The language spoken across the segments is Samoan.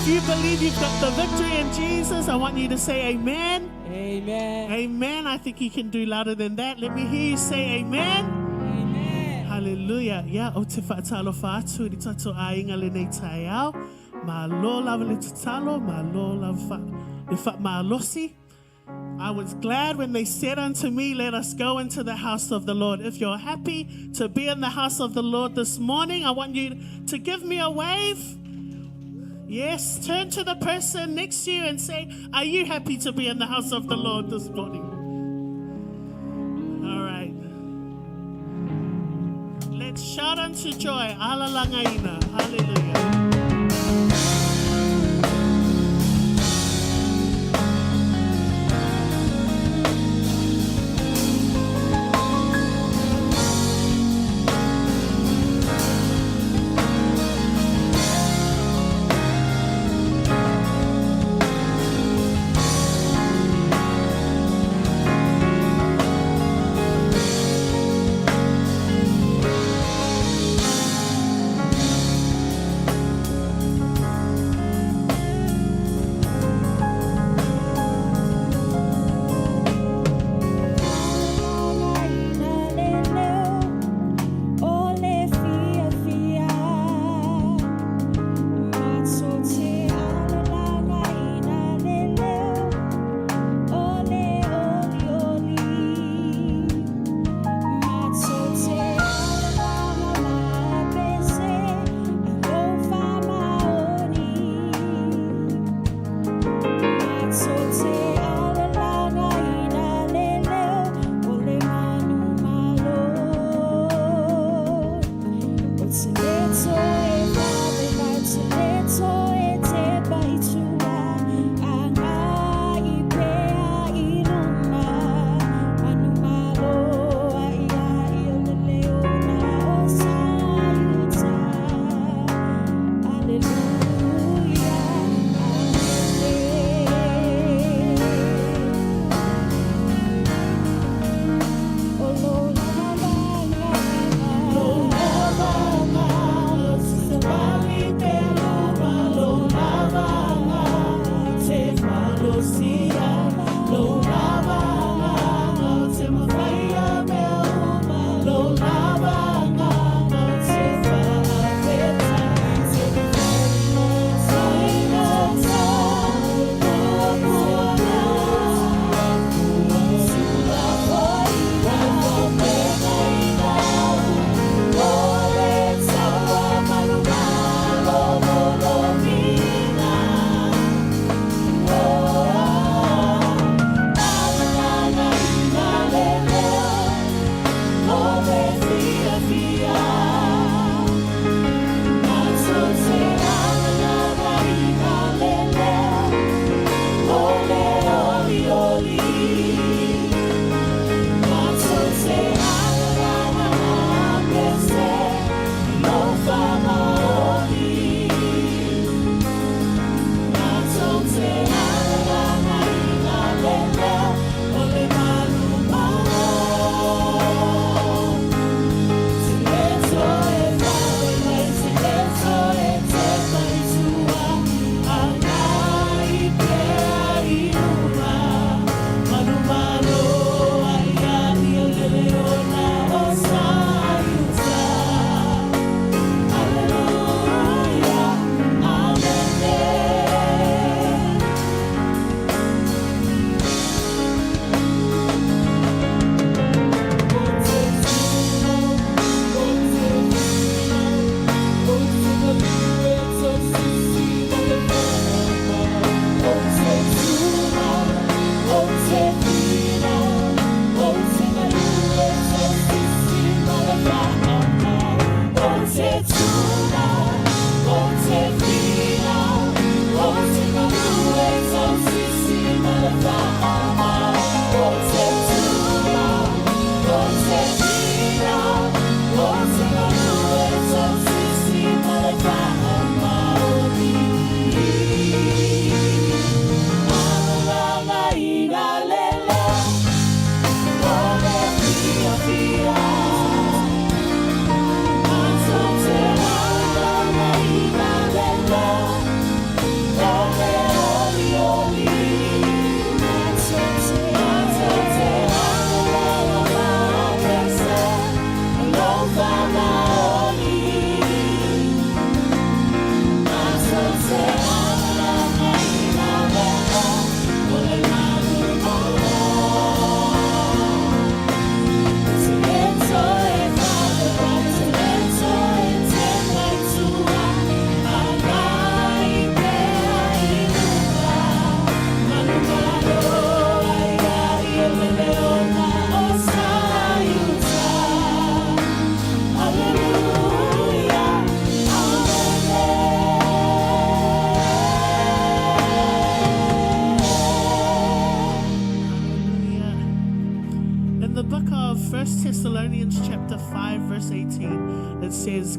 If you believe you've got the victory in Jesus, I want you to say amen. Amen. Amen. I think you can do louder than that. Let me hear you say amen. Amen. Hallelujah. Yeah, o te whaatalofa atu i tato āinga le nei tai ao. Ma lo lava le tatalo, ma lo lava le whaamalosi. I was glad when they said unto me, Let us go into the house of the Lord. If you're happy to be in the house of the Lord this morning, I want you to give me a wave. Yes, turn to the person next to you and say, Are you happy to be in the house of the Lord this morning? All right. Let's shout unto joy. Alalangaina. Hallelujah.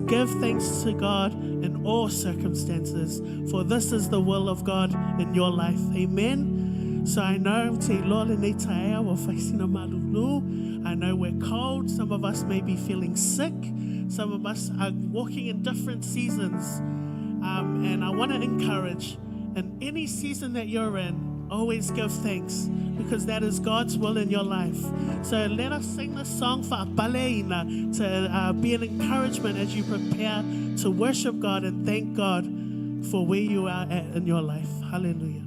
Give thanks to God in all circumstances, for this is the will of God in your life. Amen. So I know te iloa lenei taea ua fai sina malulu. I know we're cold. Some of us may be feeling sick. Some of us are walking in different seasons. And I want to encourage, in any season that you're in, always give thanks, because that is God's will in your life. So let us sing this song for Fa'apaleina to be an encouragement as you prepare to worship God and thank God for where you are at in your life. Hallelujah.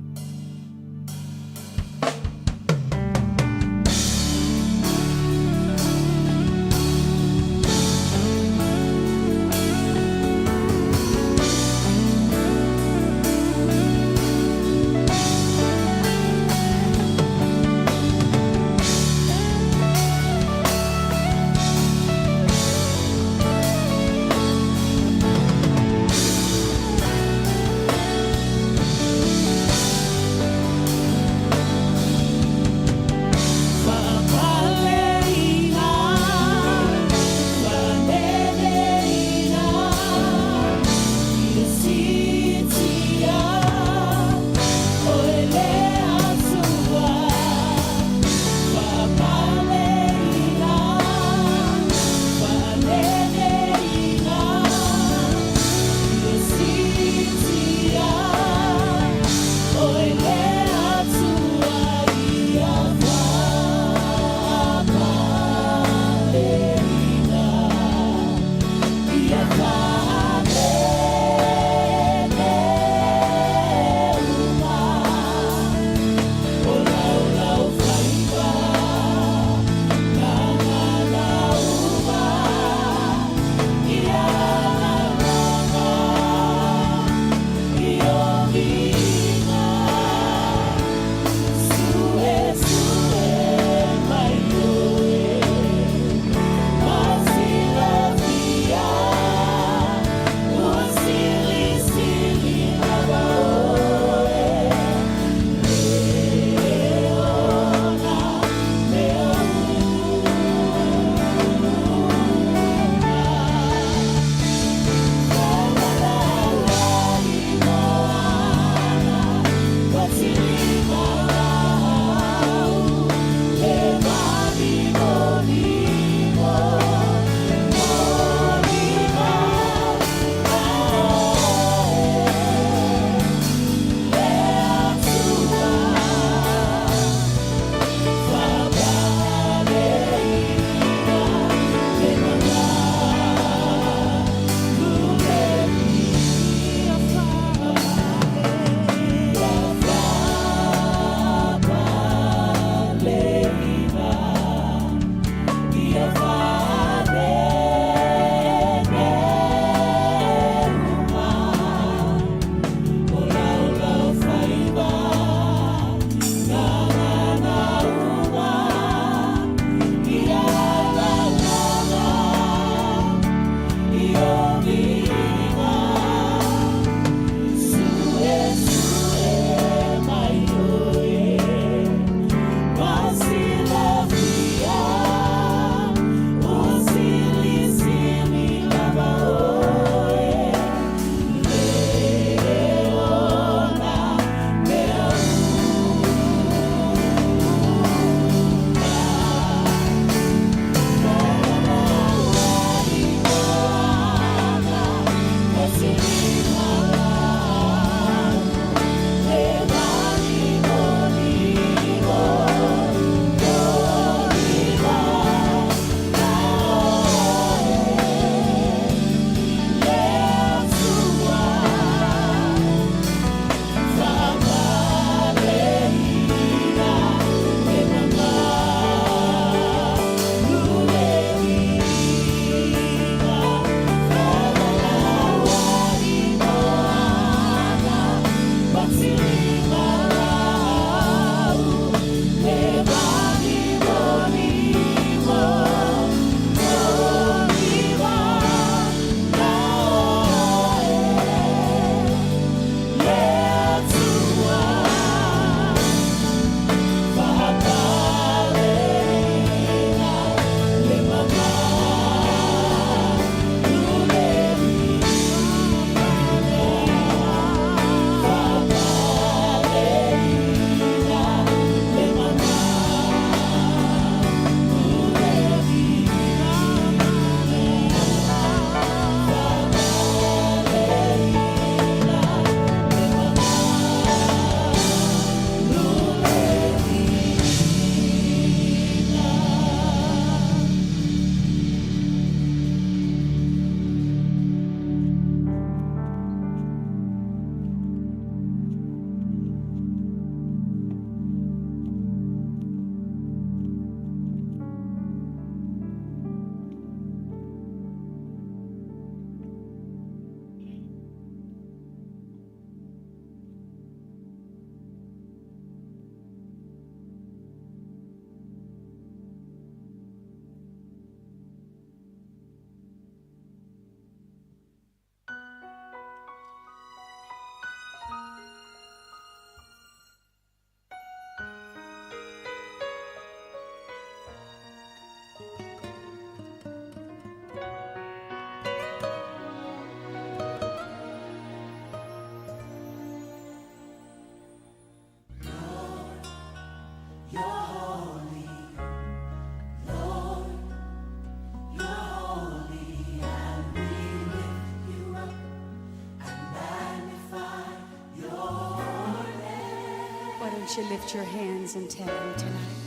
don't you lift your hands and tell him tonight?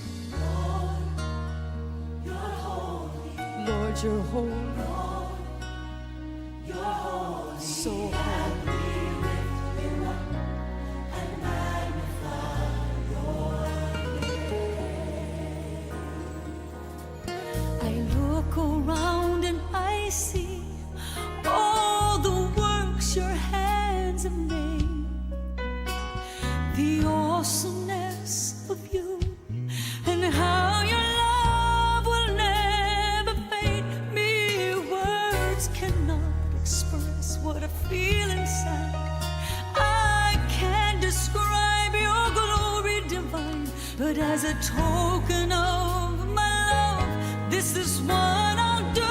Lord, you're holy. So holy. I look around and I see all the works your hands have made, the awesomeness of you, and how your love will never fade. Mere words cannot express what I feel inside. I can't describe your glory divine, but as a token of my love, this is what I'll do.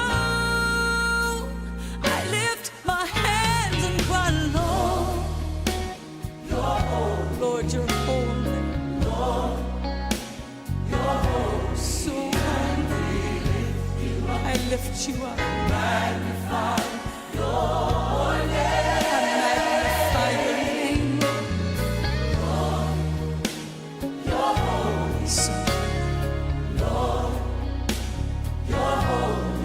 I lift my hands and cry, Lord, Lord, you're holy. Lord, you're holy. So holy. I lift you up. Magnify your name. I magnify your name. Lord, you're holy. So Lord, you're holy.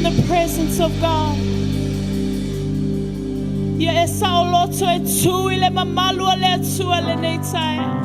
the presence of God. Ia e saoloto e tū i le mamalu o le Atua lenei taeao.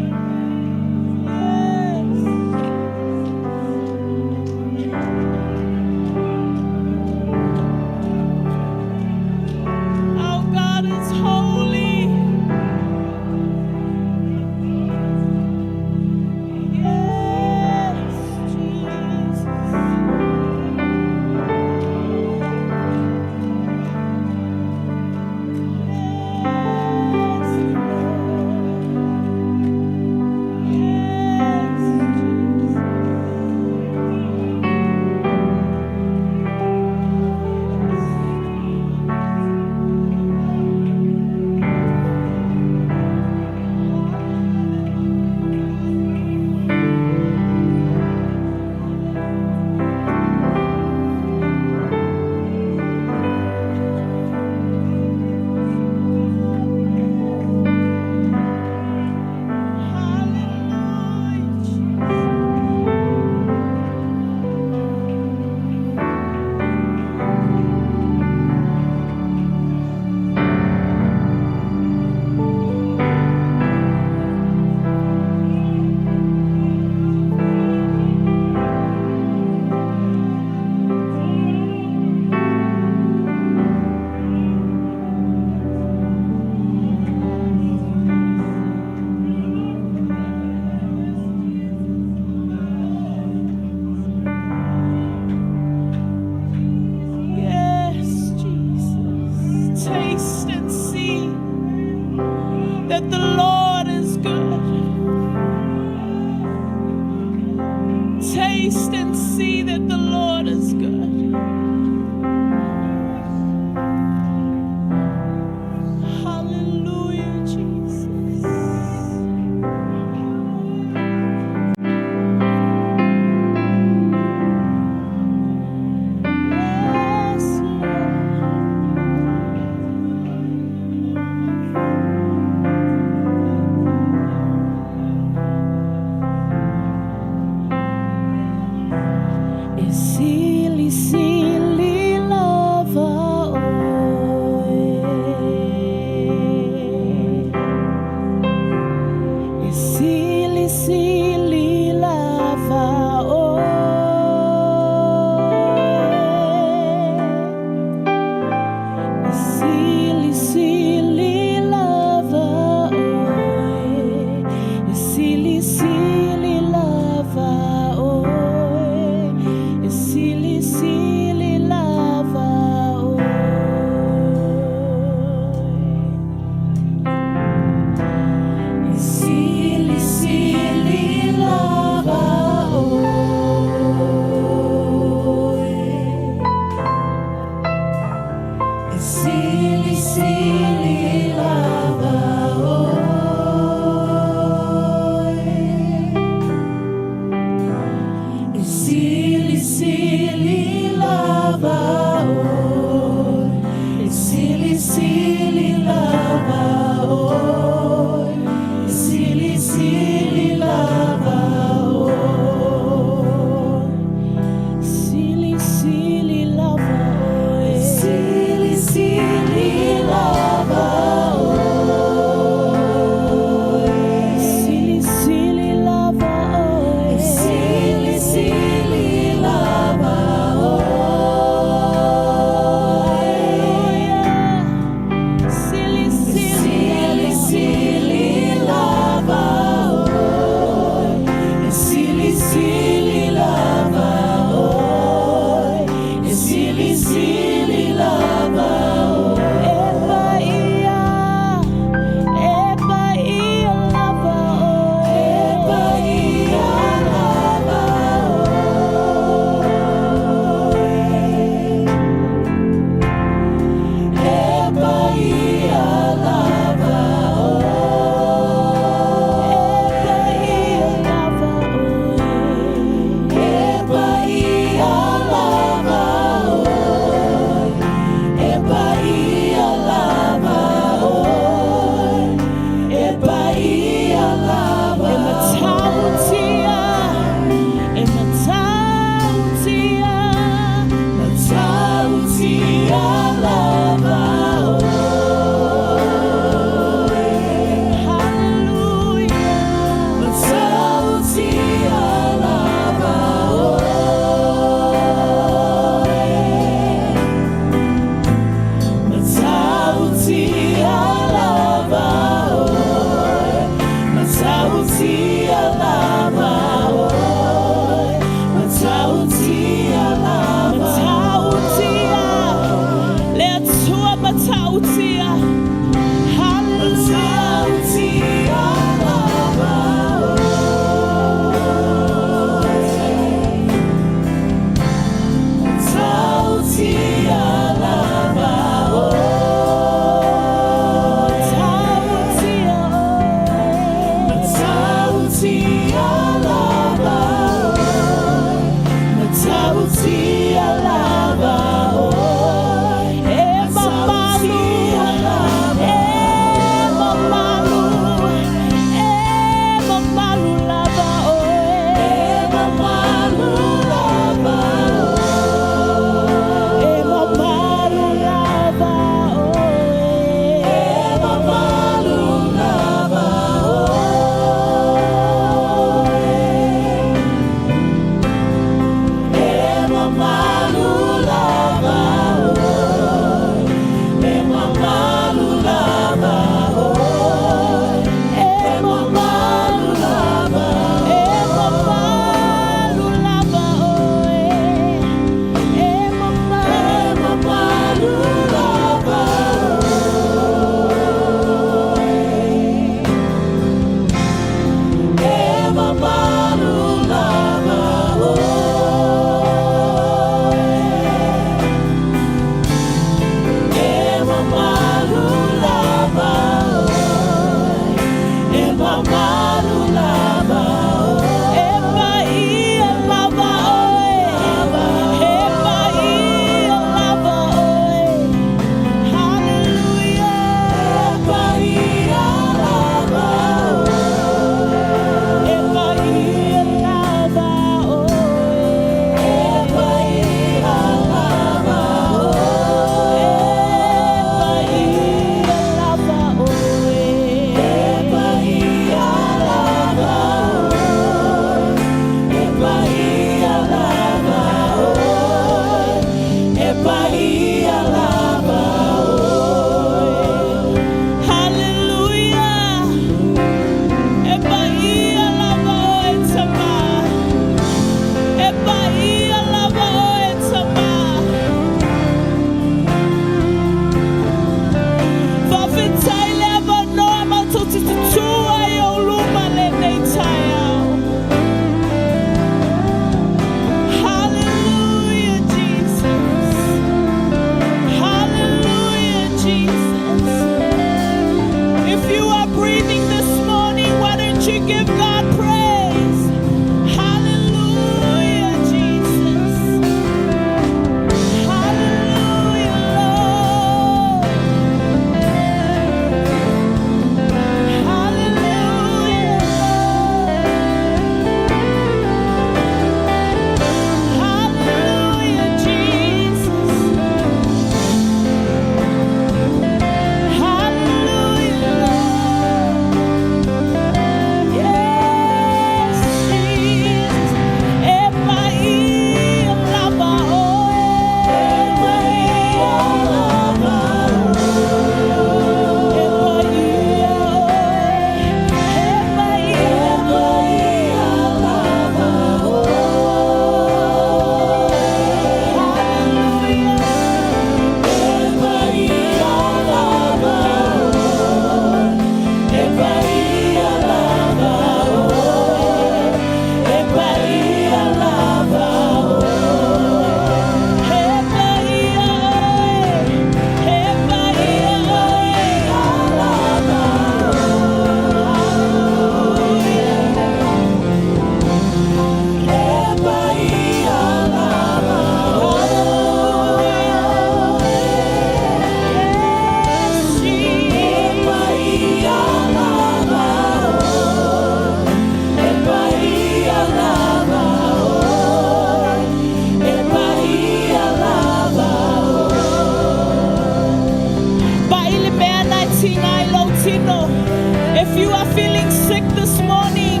you are feeling sick this morning,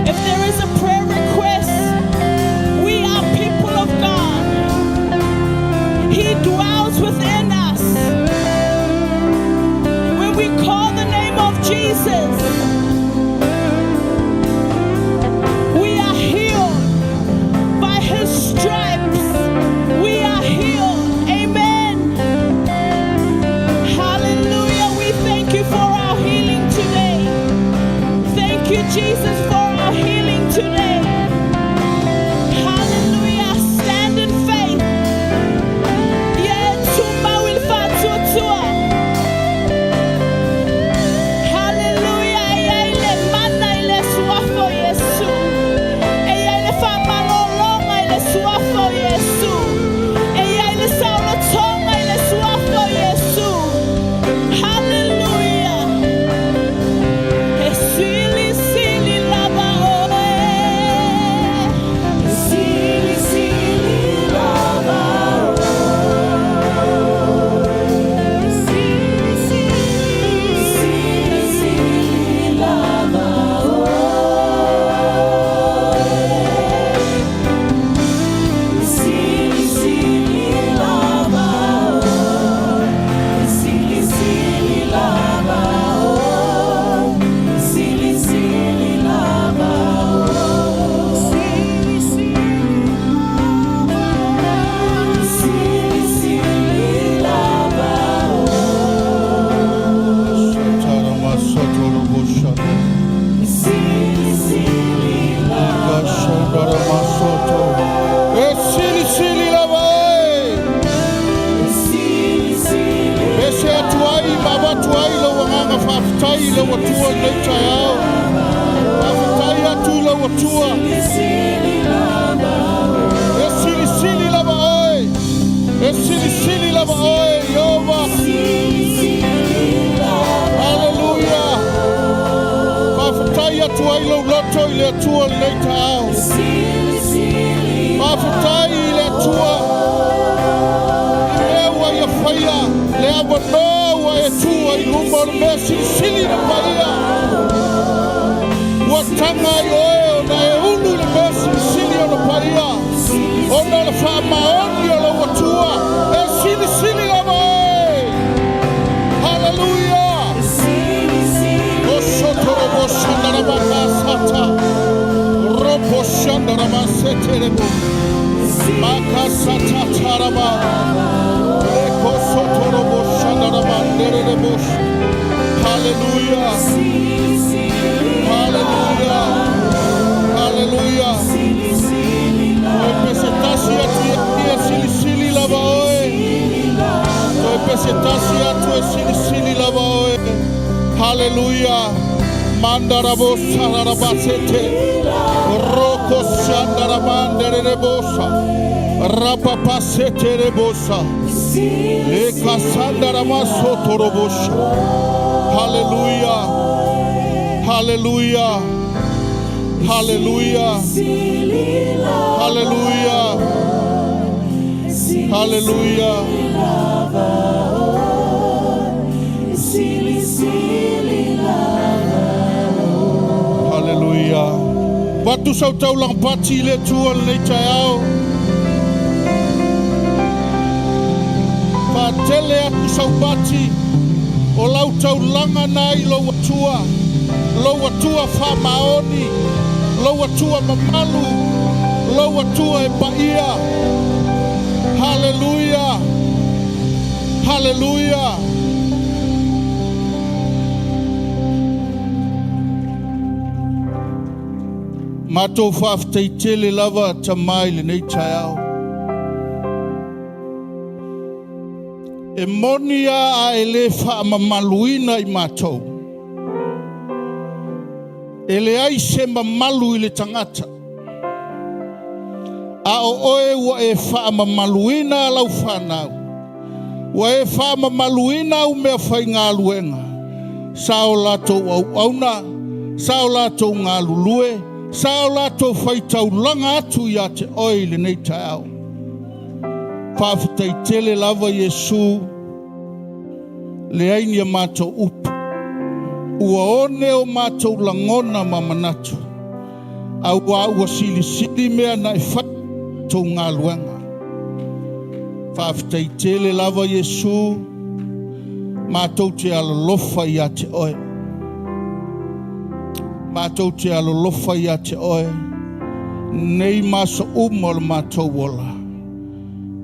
if there is a prayer request, we are people of God. He dwells within us. When we call the name of Jesus, we are healed by his stripes. We are healed. Amen. Hallelujah. We thank you for our healing today. Thank you, Jesus, for our healing today. Hallelujah. Stand in faith. Ia tumau i le faatuatua. Hallelujah. E i ai le mana i le suafa o Iesu. E i ai le faamalologa i le suafa o Iesu. E i ai le saolotoga i le suafa o Iesu. Hallelujah. E silisili lava oe. E silisili lava oe. Silisili, silisili lava oe. Silisili lava oe. Silisili lava oe. Silisili lava oe. Silisili lava Silisili lava Taramasotorobosha. Silisili Kashandaramasoto. E sili sili lava e. Silisili E se atu ai ma avatu ai lau agaga faafetai i lau Atua i lenei taeao. Faafetai atu i lau Atua. E silisili lava oe. E silisili lava oe, Iehova. Haleluia. Faafetai atu ai lou loto i le Atua i lenei taeao. Faafetai i le Atua. I mea ua ia faia, le avanoa ua e tu ai i luma o le mea silisili na paia. Ua taga ai oe ona e ulu i le mea silisili o na paia. Ona o le faamaoni o lau Atua. E silisili lava oe. Haleluia. O sotoro shandarabakasata. Ropo shandaramaseterebo. Makasata taraba. Leko sotorobo shandaramanderebo. Hallelujah. Hallelujah. Hallelujah. Toe pese tasi atu e silisili lava oe. Toe pese tasi atu e silisili lava oe. Hallelujah. Mandarabo sararabasete. Roko shandaramanderebosa. Rapapasete rebosa. Leka sandaramasotorobosha. Hallelujah. Hallelujah. Hallelujah. Hallelujah. Hallelujah. Silisili Hallelujah. Avatu sau taulaga pati i le Atua lenei taeao. Faatele atu sau pati o lau taulaga na i lou Atua. Lou Atua faamaoni. Lou Atua mamalu. Lou Atua e paia. Hallelujah. Hallelujah. Matou faafetai tele lava Tamā i lenei taeao. E moni a a e le faamamaluina i matou. E leai se mamalu i le tagata. A o oe ua e faamamaluina lau fanau. Ua e faamamaluina au meafaigaluega. Sa o latou auauna, sa o latou galulue, sa o latou faitaulaga atu ia te oe i lenei taeao. Faafetai tele lava Iesu, leai ni a matou upu. Ua one o matou lagona ma manatu, auā ua silisili mea na e faia i tou galuega. Faafetai tele lava Iesu, matou te alolofa ia te Oe. Matou te alolofa ia te Oe, nei ma aso uma o le matou ola.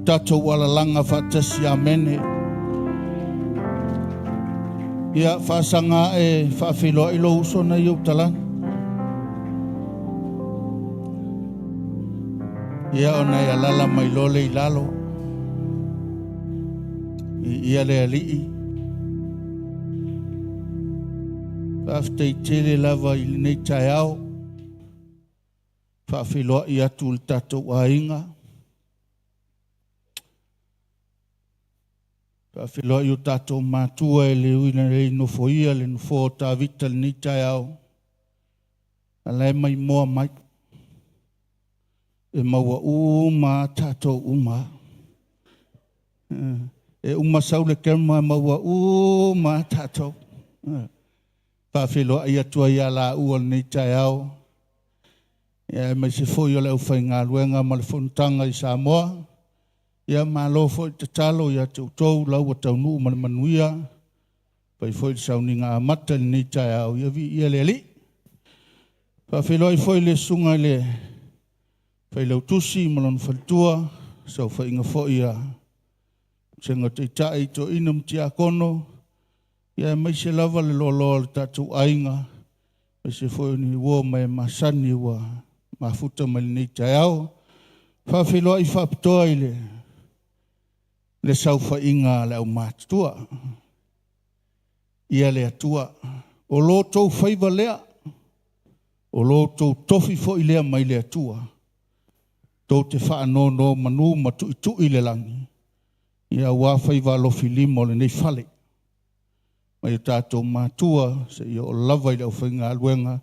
Tatou alalaga faatasi. Amene. Ia, faasaga ae faafeiloai lou uso na i ou talani. Ia, ona e alala mai loa le i lalo. I ia le alii. Faafetai tele lava i lenei taeao. Faafeiloai atu i le tatou aiga. Faafeiloai o tatou matua e le ui ina le nofoia le nofoa o Tavita i lenei taeao. A la e maimoa mai. E maua uma a tatou uma. E uma sau le kema e maua uma a tatou. Faafeiloai atu ai ia laua lenei taeao. Ia aemaise foi o le aufaigaluega ma le fonotaga i Samoa. Ia malo foi tatalo ia te outou lau ua taunuu ma le manuia. Fai foi le sauniga amata i lenei taeao. Ia viia le Alii. Faafeiloai foi le susuga i le Failautusi ma lona faletua, saofaiga foi a Vasega Taitai, Toeaina ma Tiakono, ia aemaise lava le loaloa o le tatou aiga, aemaise foi o ni uo ma e masani ua mafuta mai lenei taeao. Faafeiloai faapitoa i le saofaiga a le aumatutua. Ia le Atua, o lo outou faiva lea, o lo outou tofi foi lea mai le Atua, tou te faanonomanu ma tuitui le lagi, ia aua faiva alofilima o lenei fale. Mai o tatou matua, seia oo lava i le aufaigaluega,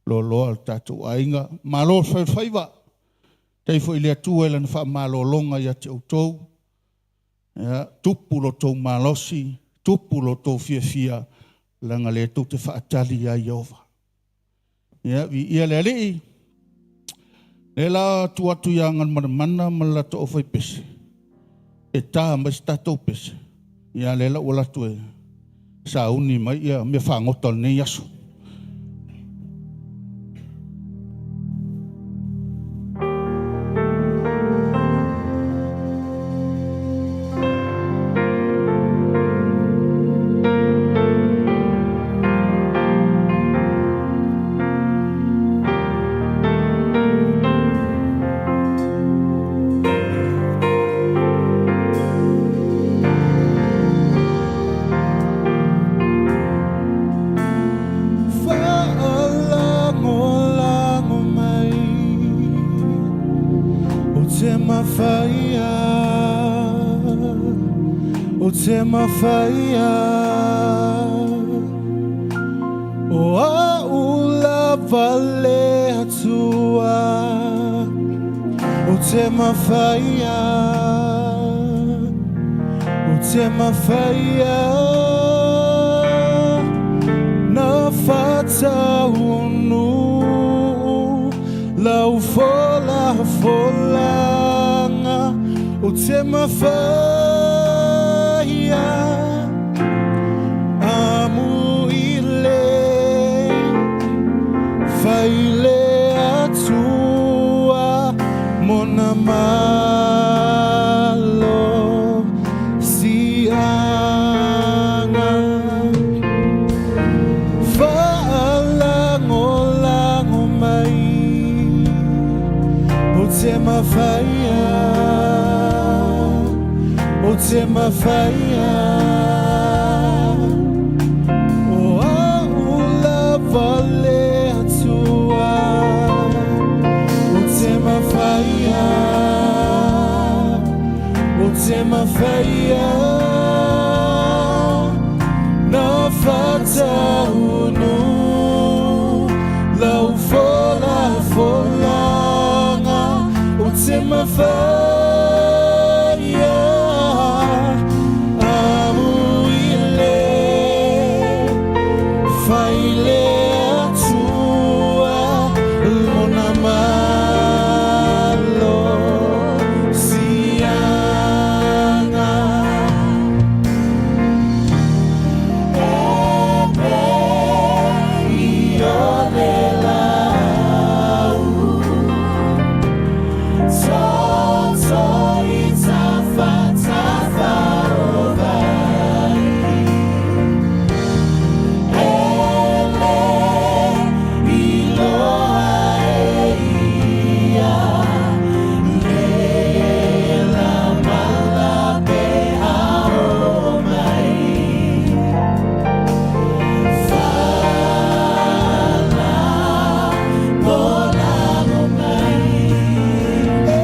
loaloa o le tatou aiga. Malo le fai o le faiva, faafetai foi i le Atua i Lana faamalologa ia te outou. Ia, tupu lo outou malosi, tupu lo outou fiafia, leaga lea tou te faatali ia Ieova. Ia, viia le Alii. Lea la tuu atu ia Galumalemana ma le latou aufaipese, e ta mai se tatou pese. Ia lea la ua alu atu e sauni mai ia mea fagota o lenei aso. Faalagolago mai o te mafaia o te mafaia o au lava le Atua o te mafaia o te mafaia na fataunu lau fola folaga o te mafaia amu i le fai le Atua mona malo siaga faalagolago mai o te mafaia o te mafaia o au lava le Atua o te mafaia o te mafaia na fataunu lau fola folaga o te mafaia amu i le fai. i le Atua lona malosiaga. E pei o le laau toto i tafatafa o vai, e le iloa e ia le la mala pe a oo mai. Fala polago mai. E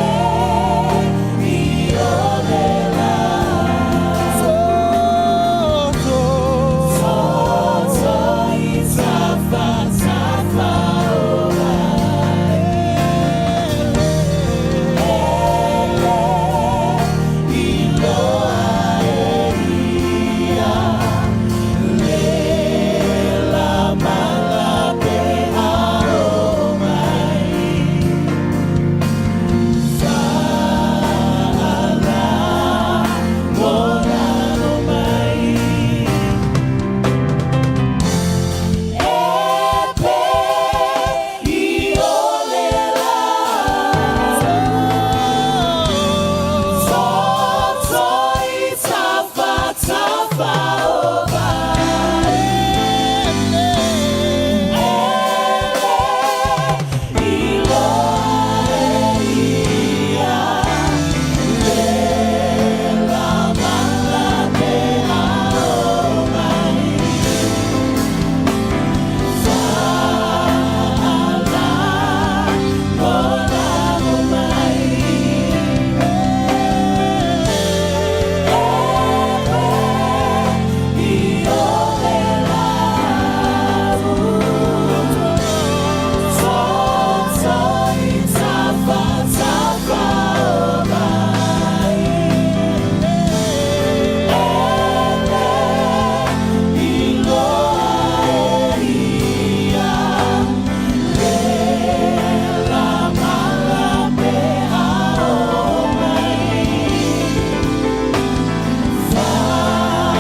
pei o le laau toto i tafatafa o vai, e le iloa e ia le la mala pe a oo mai. Fala polago mai. E pei o le laau toto i tafatafa o vai, e le iloa e ia le la mala pe a oo mai. Fala polago mai. E pei o le laau toto i tafatafa o vai, e le iloa e ia le la mala pe a oo mai. Fala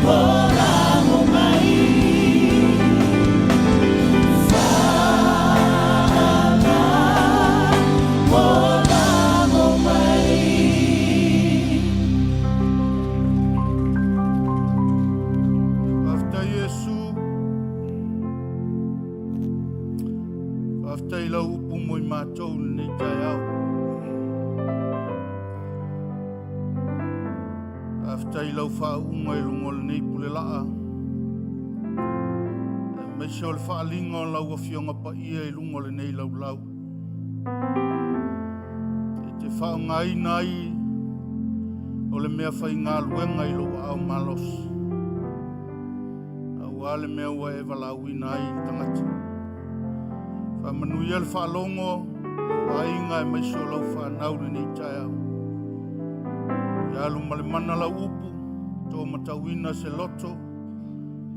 polago mai. Fala polago mai. Faafetai Iesu. Faafetai lau upu mo i matou lenei taeao. Faafetai lau faauuga i luga o lenei pule laa. Aemaise o le faaliga o lau afioga paia i luga o lenei laulau. E te faaaogaina ai o le mea faigaluega i lou aao malosi. Aua le mea ua e valaauina ai i le tagata. Faamanuia le faalogo, lou aiga aemaise o lau fanau lenei taeao. Ia alu ma le mana lau upu, to matauina se loto,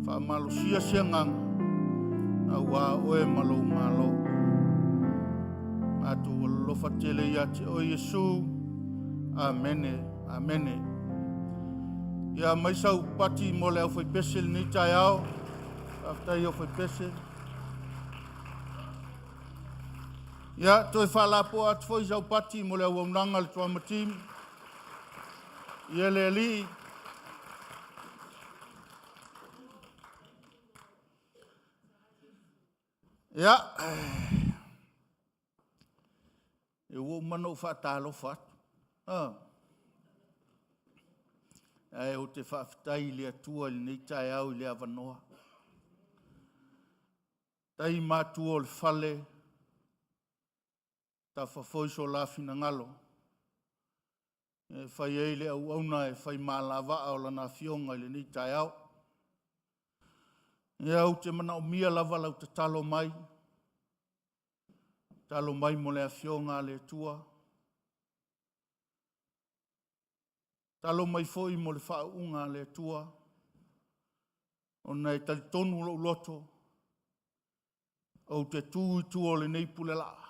faamalosia se agaga, aua oe ma lou malo. Matou alolofa tele ia te oe Iesu. Amene, amene. Ia mai sau pati mo le aufaipese lenei taeao. Faafetai aufaipese. Ia, toe faalapoa atu foi sau pati mo le auaunaga a le Drama Team. Ia le alii. Ia, e ua uma ona ou faatalofa atu. Ah. Ae ou te faafetai i le Atua i lenei taeao i le avanoa. Tai matua o le fale, tafa foi so la finagalo. E fai ai le auauna e fai malavaa o lana afioga i lenei taeao. Ia ou te manaomia lava lau tatalo mai. Tatalo mai mo le afioga a le Atua. Talo mai foi mo le faauuga a le Atua, ona e talitonu lou loto, ou te tu i tua o lenei pulelaa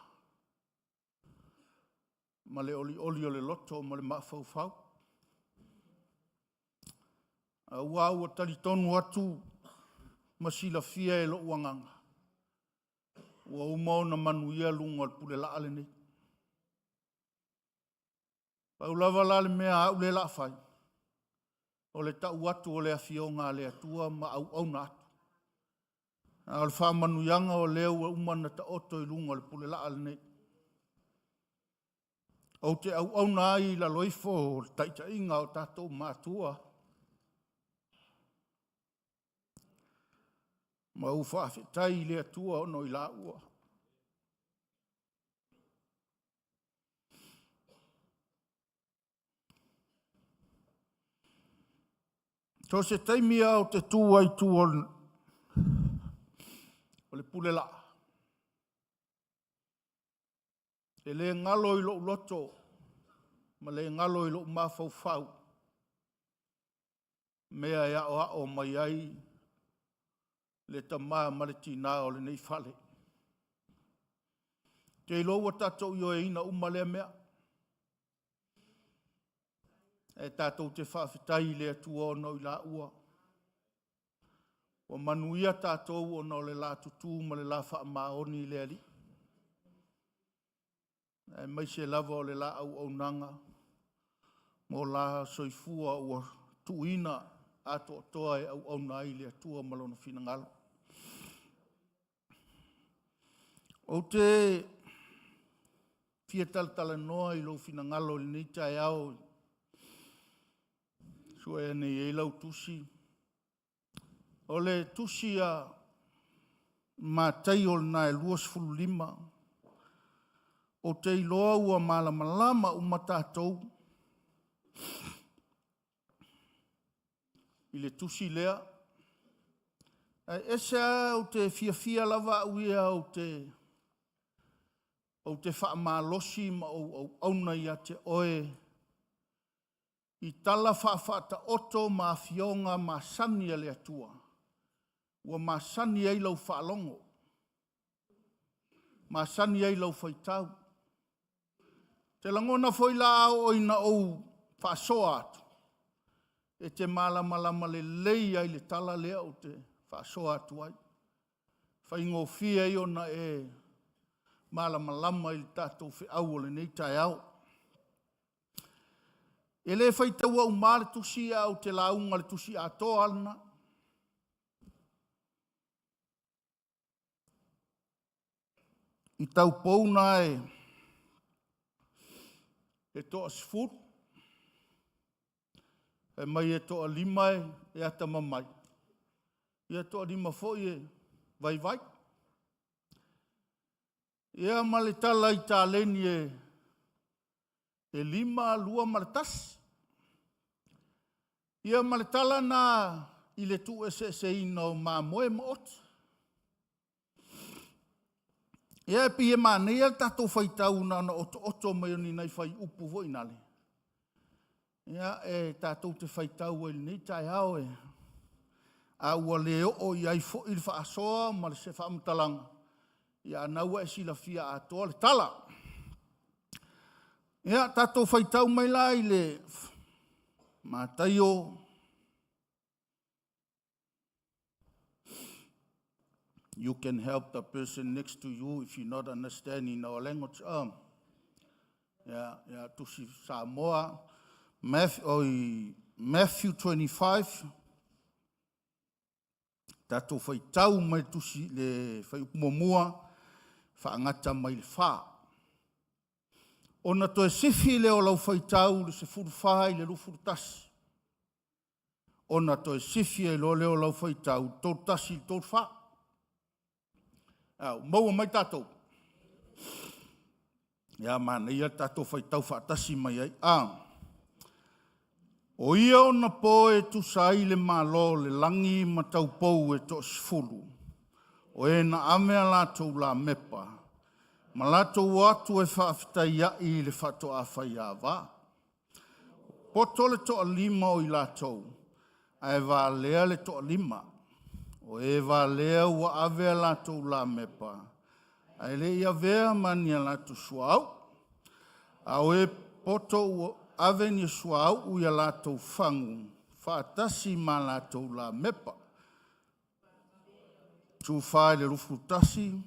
ma le olioli o le loto ma le mafaufau. Aua ua talitonu atu ma silafia e lou agaga, ua uma ona manuia luga o le pulelaa lenei. Pau lava la le mea a au lea o le a fai, o le tau atu o le afioga a le Atua ma auauna atu. A o le faamanuiaga o lea ua uma ona taoto i luga o le pulelaa lenei. Ou te auauna ai i lalo ifo o le taitaiga a o tatou matua ma ou faafetai i le Atua ona o i laua. So o se taimi lava ou te tu ai i tua o le Pule laa, e le galo i lou loto ma le galo i lou mafaufau mea e aoao mai ai le tama ma le tina o lenei fale. Ou te iloa ua tatou ioeina uma lea mea. Ae tatou te faafetai i le Atua ona o i laua ua manuia tatou ona o le la tutu ma le la faamaoni i le Alii, aemaise lava o le la auaunaga ma la soifua ua tuuina atoatoa e auauna ai i le Atua ma Lona finagalo. Ou te fia talatalanoa i lou finagalo i lenei taeao, sue nei ai lau tusi. O le tusi a Mataio lena e 25, ou te iloa ua malamalama uma tatou i le tusi lea. Ae ese lava ou te fiafia lava au ia ou te faamalosi ma ou auauna ia te oe i tala faafaataoto ma afioga masani a le Atua ua masani ai lau faalogo, masani ai lau faitau. Ou te lagona foi la a oo ina ou faasoa atu, e te malamalama lelei lava i le tala lea ou te faasoa atu ai. E faigofie ai ona e malamalama i le tatou feau o lenei taeao. E le faitaua uma le tusi ae ou te lauga i le tusi atoa lava lena. I taupou na e toa-10, fai mai e toa-5 e atamamai, ia e toa-5 foi e vaivai. Ia ma le tala i taleni e 5, 2 ma le 1. Ia ma le tala lena i le tuueseeseina o mamoe ma oti. Ia e pei e manaia le tatou faitau na ona otooto mai o ni nai fuaiupu foi nale, ia e tatou te faitau ai i lenei taeao e a ua le oo i ai foi le faasoa ma se faamatalaga, ia a na ua e silafia atoa le tala. Ia, tatou faitau mai la i le Mataio You can help the person next to you if you not understand in our language. Yeah, Tusi Samoa, Matthew, oi, Matthew 25, tatou faitau mai le tusi le fuaiupu muamua faagata mai le 4. Ona toe sifi lea o lau faitau i le 14 i le 21. Ona toe sifi ai loa lea o lau faitau 31 i le 34. A ua maua mai tatou? Ia manaia le tatou faitau faatasi mai ai. A o ia ona po e tusa ai le Malo o le lagi ma taupou e toa-10, o e na ave a latou lamepa ma latou o atu e faafetaiai i le faatoa faiava. poto le toalima o i latou, ae valea le toalima. O e valea ua ave a latou lamepa, ae le i avea ma ni a latou suauu. A o e poto ua ave ni suauu i a latou fagu faatasi ma a latou lamepa. Itufa i le 21.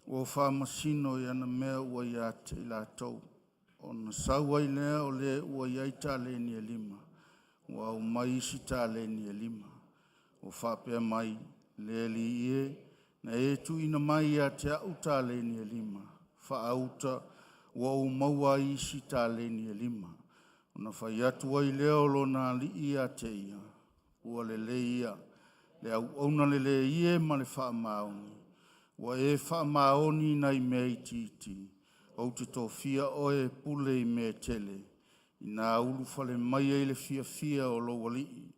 Ua faamasino i ana mea ua ia te i latou, ona sau ai lea o le ua i ai taleni e lima, ua aumai isi taleni e lima, ua faapea mai, ‘Le Alii e, na e tuuina mai ia te a'u taleni e lima, faauta ua ou maua ai isi taleni e lima.’ Ona fai atu ai lea o lona alii ia te ia, ‘Ua lelei ia, le auauna lelei e ma le faamaoni. Ua e faamaoni i nai mea itiiti, ou te tofia oe e pule i mea e tele. Ina ulufale mai i le fiafia o lou alii.’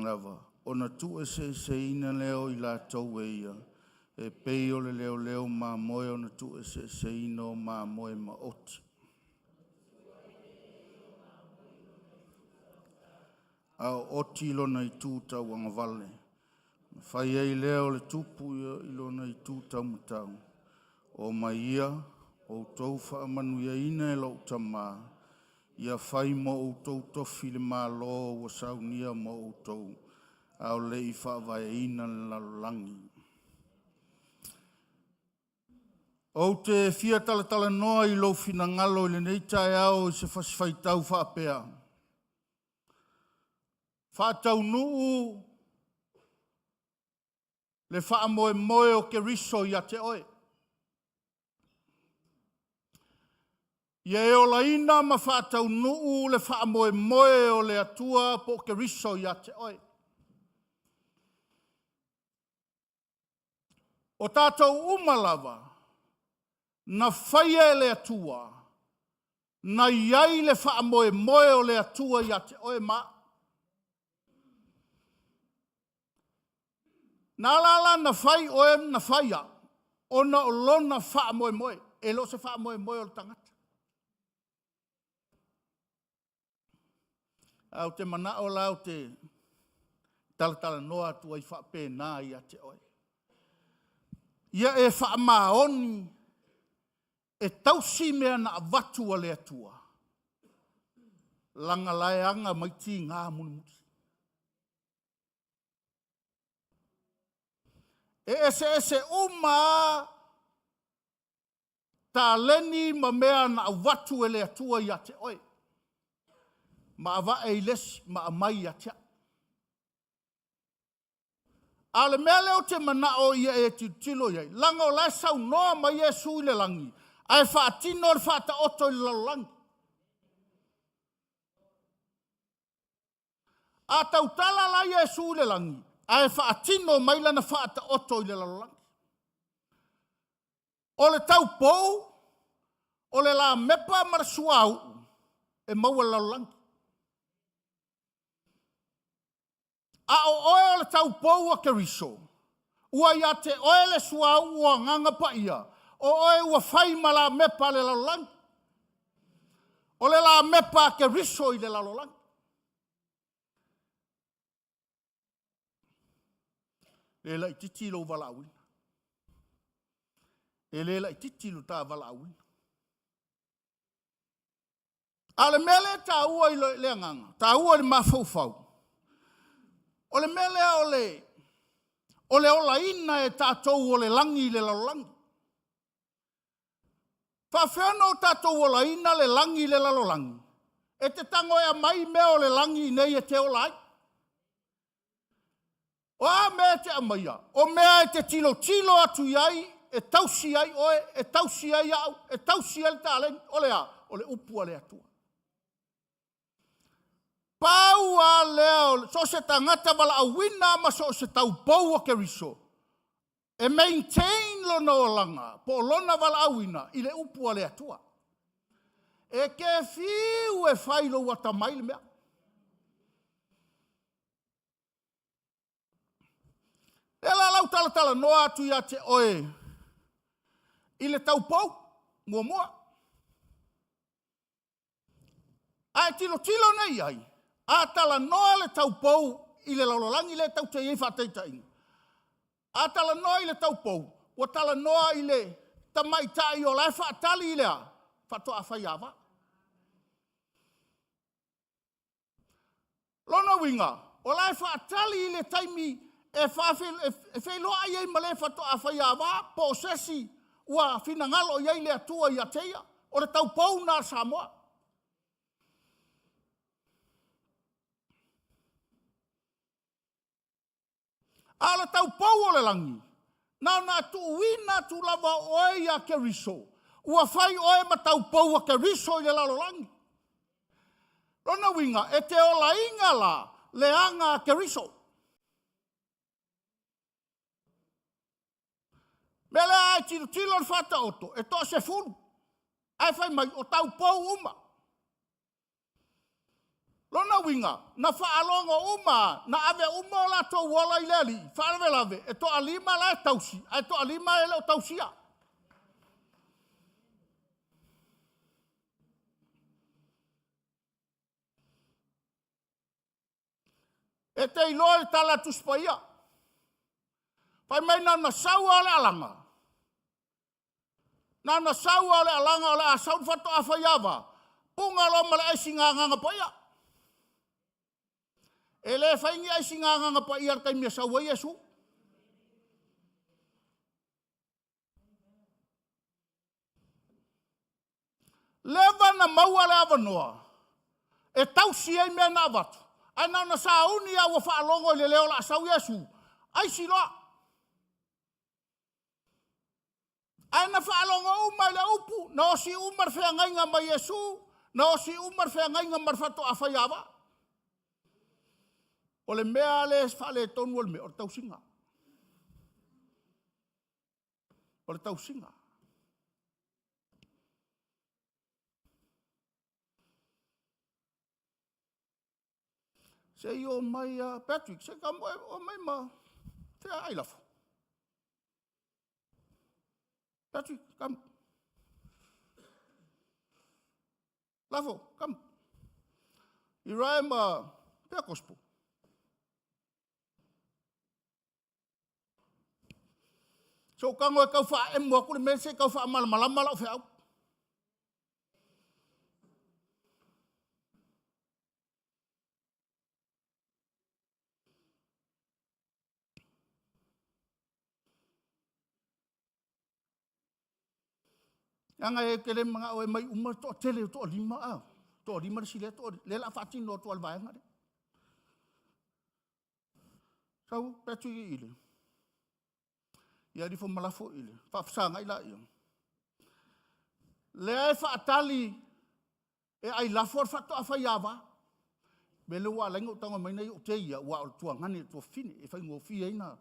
Lava ona tuueseeseina lea o i latou e ia, e pei o le leoleo mamoe ona tuueseeseina o mamoe maoti. A o oti i lona itu tauagavale, ona fai ai lea o le tupu i lona itu taumatau, ‘Omai ia, outou faamanuiaina e lou Tama, ia fai mo outou tofi le malo ua saunia mo outou a o le i faavaeina le lalolagi.’ Ou te fia talatalanoa i lou finagalo i lenei taeao i se fasi faitau faapea; faataunuu le faamoemoe o Keriso ia te oe. Ia e olaina ma faataunuu le faamoemoe o le Atua po o Keriso ia te oe. O tatou uma lava na faia e le Atua na i ai le faamoemoe o le Atua ia te oe ma a'u. Na ala la ona fai oe ma fai a'u ona o Lona faamoemoe, e le o se faamoemoe o le tagata. Ae ou te manao la ou te talatalanoa atu ai faapena ia te oe. Ia e faamaoni e tausi mea na avatu a le Atua, leaga o la e aga mai tiga mulimuli. E eseese uma lava taleni ma mea na avatu e le Atua ia te oe, ma avane i le isi ma aumai ia te au. A o le mea lea ou te manao ia e tilotilo i ai, leaga o la e saunoa mai Iesu i le lagi, ae faatino le Faataoto i le lalolagi. A tautala la Iesu i le lagi, ae faatino mai lana Faataoto i le lalolagi. O le taupou, o le lamepa ma le suauu e maua i le lalolagi. A o oe o le taupou a Keriso, ua ia te oe le suauu o Agaga Paia, o oe ua fai ma lamepa a le lalolagi. O le lamepa a Keriso i le lalolagi. Le laititi lou valaauina. E le laititi lo ta valaauina. A o le mea lea e taua i le agaga, taua i le mafaufau, o le mea lea o le olaina e tatou o le lagi i le lalolagi. Faafefea ona o tatou olaina le lagi i le lalolagi? E te tago e aumai mea o le lagi i inei e te ola ai. O a mea e te aumaia? O mea e te tilotilo atu i ai, e tausi ai oe, e tausi ai au, e tausi ai le taleni. O le a? O le upu a le Atua. Pau lava lea o so o se tagata valaauina ma so o se taupou o Keriso, e maintain lona olaga po o lona valaauina i le upu a le Atua. E te fiu e fai lou atamai le mea. Lea la lau talatalanoa atu ia te oe i le taupou muamua. A e tilotilo nei i ai, a talanoa le taupou i le lalolagi lea tatou te i ai faataitaiga, a talanoa i le taupou, ua talanoa i le tamaitai o la e faatali i le a? Faatoa faiava. Lona uiga, o la e faatali i le taimi e feiloai ai ma le faatoa faiava po o se isi ua finagalo i ai le Atua ia te ia. O le taupou lena a Samoa. A o le taupou o le lagi, na ona tuuina atu lava o oe ia Keriso, ua fai oe ma taupou a Keriso i le lalolagi. Lona uiga, e te olaina la le aga a Keriso. Mea lea a e tilotilo le Faataoto, e toa 10, ae fai mai o taupou uma. Lona uiga, na faalogo uma, na ave uma o latou ola i le alii, faalavelave, e toa 5 la e tausi, ae toa 5 e le o tausia. E te iloa le tala a Tusi Paia. Fai mai na ona sau lava o le alaga. Na ona sau lava o le alaga o le a sau le faatoa faiava. Puga loa ma le aisiga agaga paia. E le fai ni aisiga agaga paia i le taimi e sau ai Iesu. Leva na maua le avanoa e tausi ai mea na avatu, ae na ona sauni lava ua faalogo i le leo o le a sau Iesu, aisi loa. Ae na faalogo uma i le upu, na osi uma le feagaiga ma Iesu, na osi uma le feagaiga ma le faatoa faiava. O le mea lea e faaletonu o le mea, o le tausiga. O le tausiga. Se i o mai a Patrick, se ka mo o mai ma te ai lafo. Patrick, come. Lafo, come. Irae ma pea gospel. Se ou tago e tau faaemo atu le mea se i tau faamalamalama lau feau. Leaga e te le manao e mai uma le toatele o toalima, a, toalima le isi lea, toa, lea o le a faatino atu lava le vaega lea. Sau Patrick i le, ia alifo ma lafo i le, faafesagai laia. Lea e faatali e ailafo le faatoa faiava. Mea lea ua ala ai ona ou tago mai nei o te ia, ua o le tuagane, le tuafafine, e faigofie ai na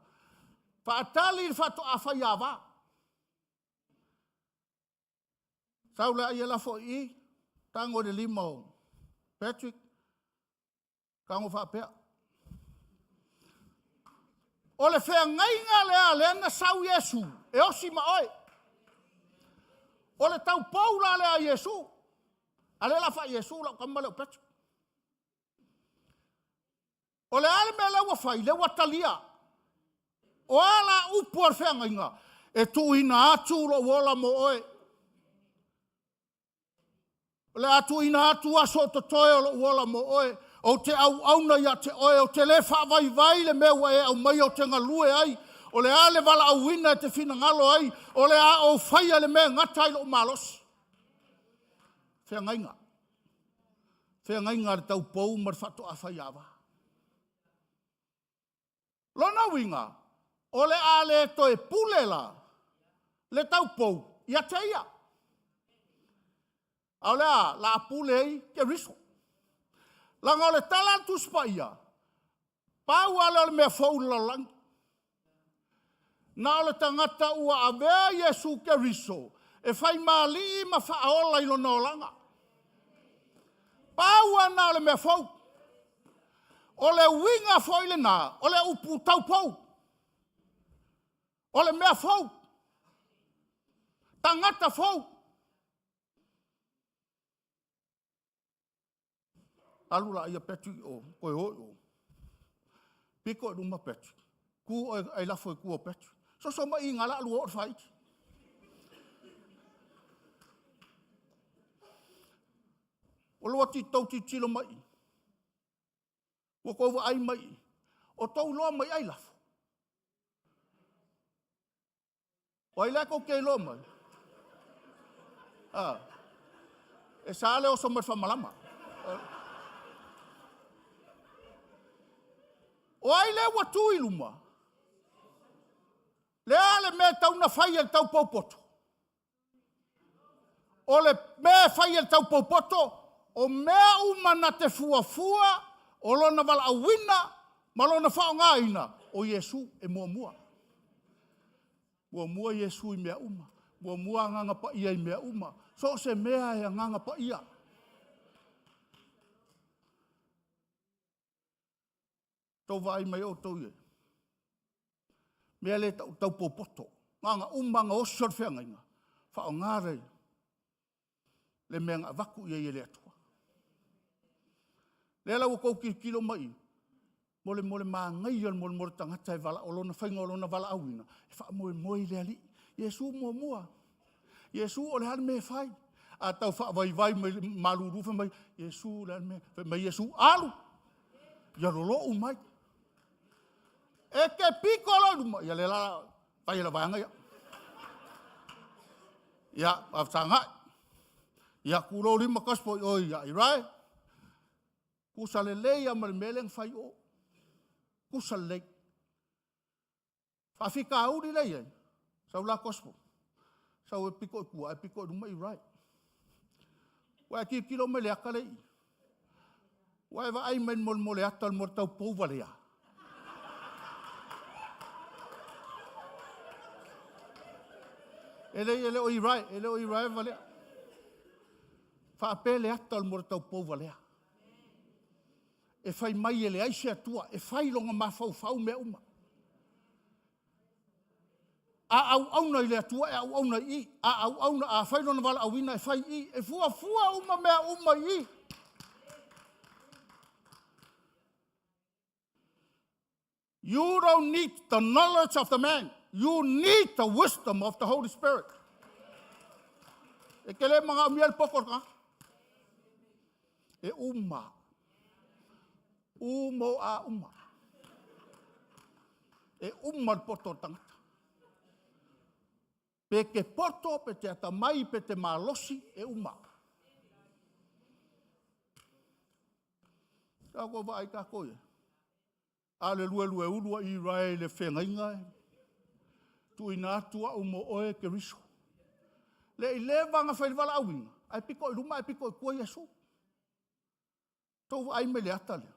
faatali le faatoa faiava. Sau lea ia lafo i i, tago i le lima o Patrick, tago faapea. O le feagaiga lea, lea na sau Iesu e osi ma oe. O le taupou la lea a Iesu. A lea la fai Iesu lau tama lea o Patrick. O le a le mea lea ua fai, lea ua talia. O a la upu a le feagaiga, e tuuina atu lou ola mo oe. O le a tuuina atu aso o totoe o lou ola mo oe. Ou te auauna ia te oe, ou te le faavaivai le mea ua e aumaia ou te galue ai. O le a le valaauina e te finagalo ai, o le a ou faia le mea e gata ai lou malosi. Feagaiga. Feagaiga a le taupou ma le faatoa faiava. Lona uiga, o le a le toe pule la le taupou ia te ia. A o le a? La a pule ai Keriso. Leaga o le tala a le Tusi Paia, pau lava lea o le mea fou i le lalolagi. Na o le tagata ua avea Iesu Keriso e faimalii ma faaola i lona olaga. Pau lava lena o le mea fou. O le uiga foi lena o le upu taupou. O le mea fou. Tagata fou. Alu laia Patrick i o, toe o i o. Pito i luma Patrick. Tu oe ailafo i tua o Patrick. Soso mai i o le a lua oo i le faiti. Ua lua tou tilotilo mai i, ua tou vaai mai i, o outou iloa mai ailafo? O ai la e tou te iloa mai? A, e sa le oso mai le faamalama. O ai lea ua tu i luma? Le a le mea e tatau ona fai e le taupou poto? O le mea e fai e le taupou poto, o mea uma na te fuafua o lona valaauina ma lona faaaogaina, o Iesu e muamua. Muamua Iesu i mea uma. Muamua Agaga Paia i mea uma. So o se mea e Agaga Paia. Tou vaai mai outou i ai. Mea lea e tau taupopoto. Na ona uma lava ona oso le feagaiga, faaaoga le mea na avatu i ai e le Atua. Lea la ua outou tilotilo mai i, mo le manaia o le mo le tagata e o lona faiga o lona valaauina, e faamoemoe i le Alii. Iesu muamua. Iesu o le a le mea e fai? A tau faavaivai mai malulu fai mai, Iesu o le a le mea? Fai mai Iesu, alu! Ia lolou mai. E te pito loa i luma, ia lea la fai e lau vaega ia. Ia, fesagai. Ia, tuu lou lima gospel i o ia Irae. Tusa lelei lava ma le mea lea na fai i o. Tusa lelei. Faafitauli lea e i ai, sau la gospel, sau e pito i tua ae pito i luma Irae. Ua e tilotilo mai i le ata lea e i i? Ua e vaai mai mo le ata mo le taupou valea? E leai, e le o Irae, e le o Irae valea. Faapea le ata o le mo le taupou valea. E fai mai e leai se Atua, e fai lona mafaufau mea uma. A auauna i le Atua, e auauna i i. A auauna, a fai lona valaauina, e fai i i. E fuafua uma mea uma i i. You don't need the knowledge of the man. You need the wisdom of the Holy Spirit. E te le manaomia le poto o le tagata. E uma. Uma o a uma. E uma le poto o le tagata. Pe te poto, pe te atamai, pe te malosi, e uma. Sa tou vaai tatou ia. A o le luelueulu a Israel i le feagaiga e tuuina atu au mo oe Keriso. Le i leva ona fai le valaauina, ae pito i luma ae pito i tua Iesu. Tou vaai mai le ata lea?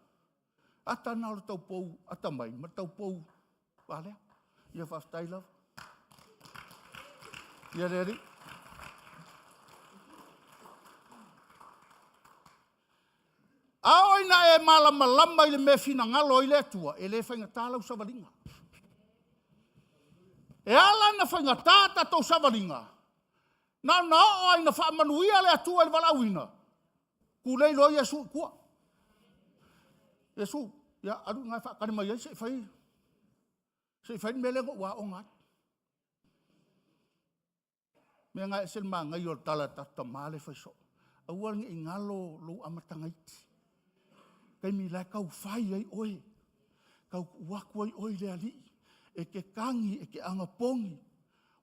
Ata na o le taupou atamai ma le taupou valea. Ia faafetai lava. Ia le Alii. A oo ina e malamalama i le mea e finagalo ai le Atua, e le faigata lau savaliga. E ala ona faigata a tatou savaliga, na ona oo lava ina faamanuia le Atua i le valaauina, tulei loa Iesu i tua. Iesu, ia alu i ina e faatali mai ai se i fai. Se i fai le mea lea na ou aoga ai. Mea na e ese le manaia o le tala a le tatou tama lea e fai soo. Aua ne i galo lou amataga iti. Taimi la e tau fai ai oe, tau tuu atu ai oe i le Alii, e te tagi, e te anapogi.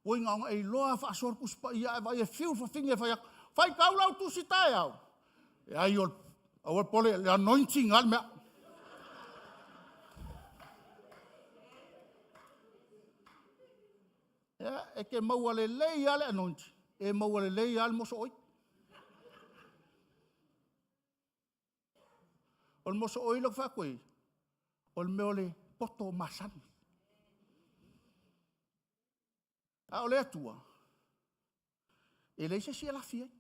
Oi na ona e iloa lava faasoa le Tusi Paia, ae vaai e fiu le fafine e fai atu, faitau lau tusi taeao. Leai, aua le popole, o le anointing lava le mea. Ia, e te maua lelei lava le anointing, e maua lelei lava le mosooi. O le mosooi lea ou te fai atu ai, o le mea o le poto masani. A o le Atua, e leai se isi e lafi ai.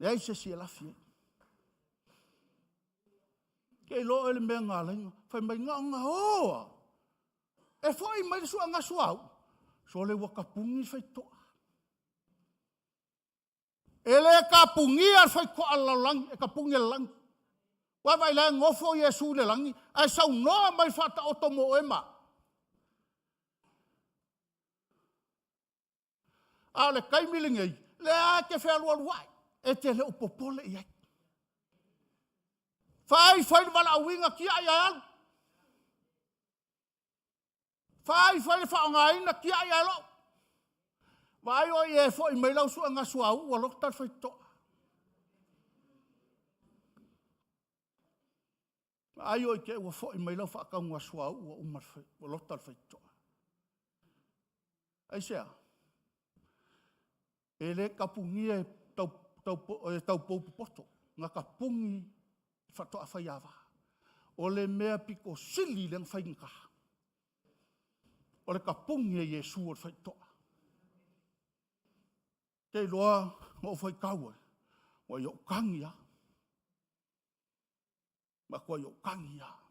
Leai se isi e lafi ai. E te iloa oe le mea na ala ai ona fai mai, na ona o lava e foi mai le suega suauu, sole ua tapuni le faitotoa. E le tapunia le faitotoa a le lalolagi, e tapuni e le lagi. Ua e vaai o la e nofo Iesu i le lagi ae saunoa mai i le Faataoto mo oe ma au? A o le taimi lenei, o lea lava e te fealualuai, e te le o popole i ai. Fai fai le valaauina, tiai ae alu. Fai fai le faaaogaina, tiai ae lou. Vaai oe i ai e foi mai lau suega suauu ua lota le faitotoa. Vaai oe i te i ua foi mai lau faatauga suauu ua uma ua lota le faitotoa. Aisea? E le tapunia e taupou popoto, na tapuni faatoa faiava. O le mea pito sili lea ona faigata, o le tapuni e Iesu o le faitotoa. Ou te iloa na ou faitau ai, ua ou tagi lava. Matuai ou tagi lava.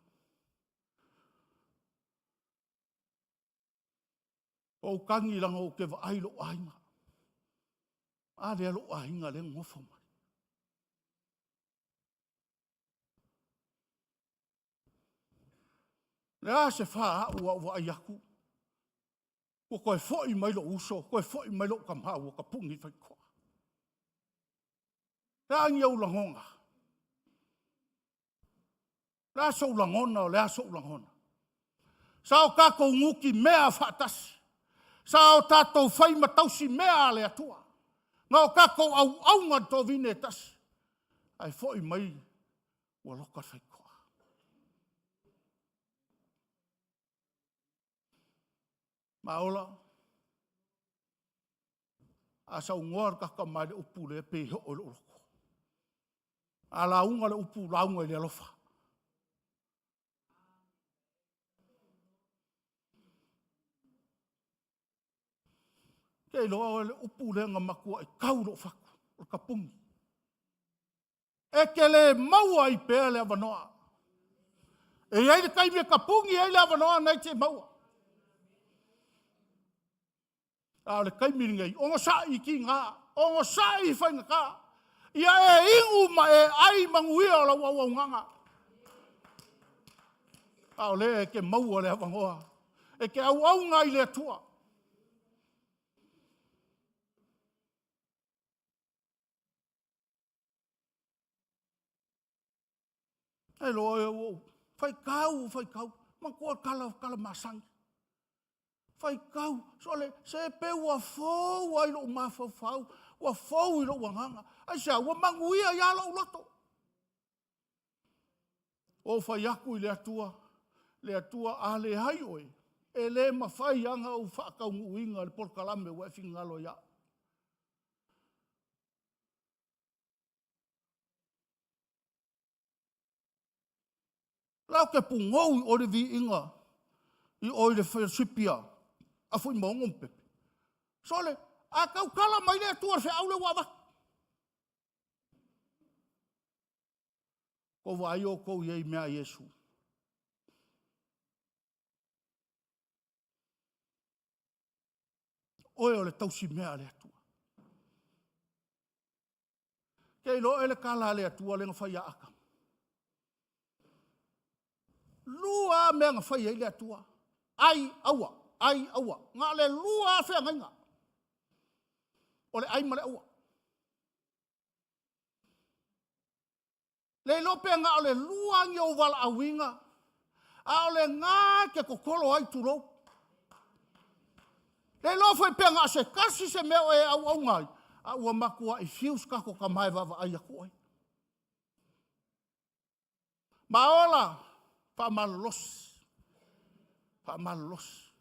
Ou tagi leaga ou te vaai i lou aiga. A lea lou aiga lea e nonofo mai. O le a se faau ua ou vaai atu ua toe foi mai lou uso, toe foi mai lou tama ua tapuni le faitotoa. O a ni ou lagona? O le a sou lagona? O le a sou lagona? Sa o tatou nutimea faatasi. Sa o tatou fai ma tausi mea a le Atua. Na o tatou auauna i le tovine e tasi. Ae foi mai ua loka le faitotoa. Maola, a saunoa le tatou tama i le upu lea, pei e oo i lou loto. A lauga le upu, lauga i le alofa. E te iloa o le upu lea na matuai tau i lou fatu, o le tapuni. E te le maua ai pea le avanoa. E i ai le taimi e tapuni ai le avanoa na e te maua. A o le taimi lenei, onosai i tiga, onosai i faigata, ia e inu ma e ai manuia o lau auaunaga. A o lea e te maua le avanoa e te auauna ai i le Atua. Ua ou faitau faitau, manatua le tala masani. Faitau, sole, se pei ua fou lava i lou mafaufau, ua fou i lou agaga. Aisea? Ua manuia ai lava lou loto. Ua ou fai atu i le Atua, le Atua a leai oe, e le mafai lava ona ou faataunuuina le polokalame ua e finagalo ai au. O la ou te punou i o i le viiga i o i le fellowship a Fuimaono ma Pepe. Sole, a tautala mai le Atua i le feau lea ua avatu. Ua vaai outou i ai i mea a Iesu? Oe o le tausimea a le Atua. E te iloa oe le tala a le Atua lea na fai ia Atamu. Lua lava mea na fai ai le Atua. Ai, aua, ai, aua. Na o le lua lava feagaiga. O le ai ma le aua. Le iloa pe na o le lua ni ou valaauina, a o lena e te totolo ai, tulou. Le iloa foi pe na o se tasi se mea o e auauna ai, a ua matuai fiu si tatou tama e vaavaai atu oe. Ma ola, faamalolosi, faamalolosi.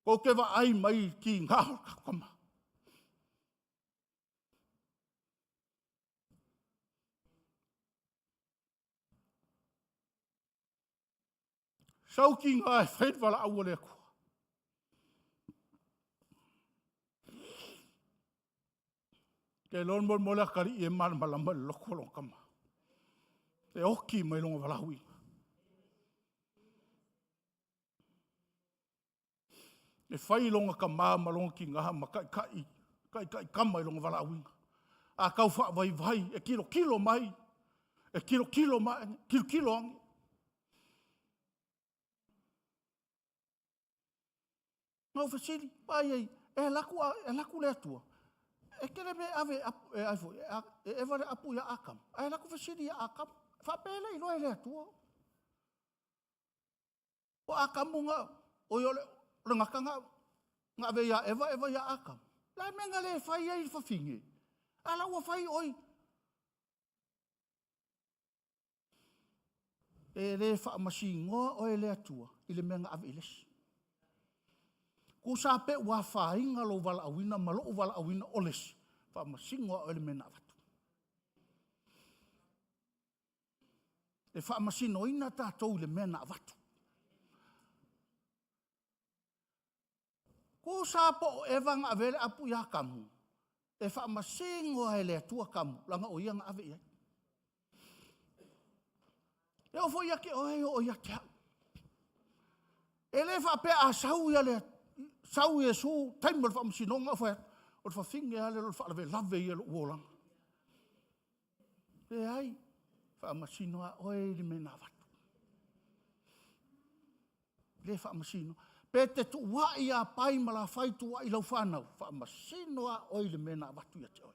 Tou te vaai mai i le tiga o le tatou tama. Sau tiga e fai le valaau a le Atua. Ou te iloa mo le atalii e malamalama i le loto o lona tama. E oti mai lona valaauina. E fai lona tama ma lona tina ma taitai, taitai tama i lona valaauina. A tau faavaivai e tilotilo mai, e tilotilo mai, tilotilo ane. Na ou fesili, vaai i ai, e alu atu, e alu atu le Atua e te le mea e ave e e eva le apu ia Atamu, ae alu atu fesili ia Atamu. Faapea e le i iloa e le Atua o Atamu na, oi o le gata na ave ia Eva, Eva ia Atamu. O le a le mea na le fai ai i le fafine? A o la ua fai oe. E le faamasinoa oe e le Atua i le mea na ave i le isi. Tusa pe ua afaina lou valaauina ma lou valaauina o le isi, faamasino lava oe i le mea na avatu. E faamasinoina tatou i le mea na avatu. Tusa lava po o Eva na avea le apu ia Atamu, e faamasino lava e le Atua Atamu, leaga o ia na ave i ai. E oo foi ia te oe, e oo ia te au. E le faapea a sau ia sau Iesu taimi o le faamasinoga ou fai atu, o le fafine lava lea o le faalavelave ia o lou olaga. Leai, faamasino lava oe i le mea na avatu. Le faamasino. Pe te tuuai ia Pai ma Lafai tuuai i lau fanau, faamasino lava oe i le mea na avatu ia te oe.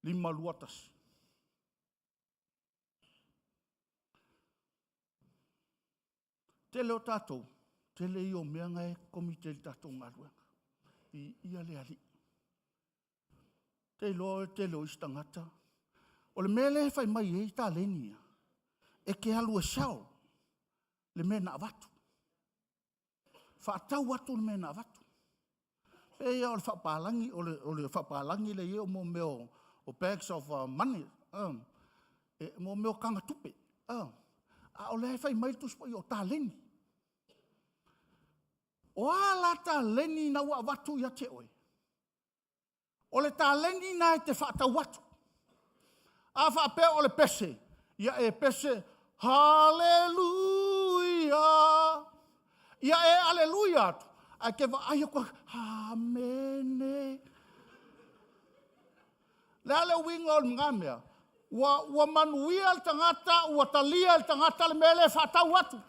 5, 2, 1. Tele o tatou, tele ia o mea na e komiti ai i le tatou galuega. Viia le Alii. Ou te iloa o le tele o isi tagata, o le mea lea e fai mai ai taleni ia, e te alu e sell le mea na avatu. Faatau atu le mea na avatu. E pei lava o le faapalagi, o le faapalagi lea e i ai o mea o bags of money, mo mea o taga tupe. A o lea e fai mai le Tusi Paia o taleni. O a la taleni na ua avatu ia te oe? O le taleni lena e te faatau atu. A faapea o le pese, ia e pese, Haleluia. Ia e aleluia atu, ae te vaai atu, Amene. O le a le uiga o lena mea? Ua manuia le tagata ua talia e le tagata le mea lea e faatau atu.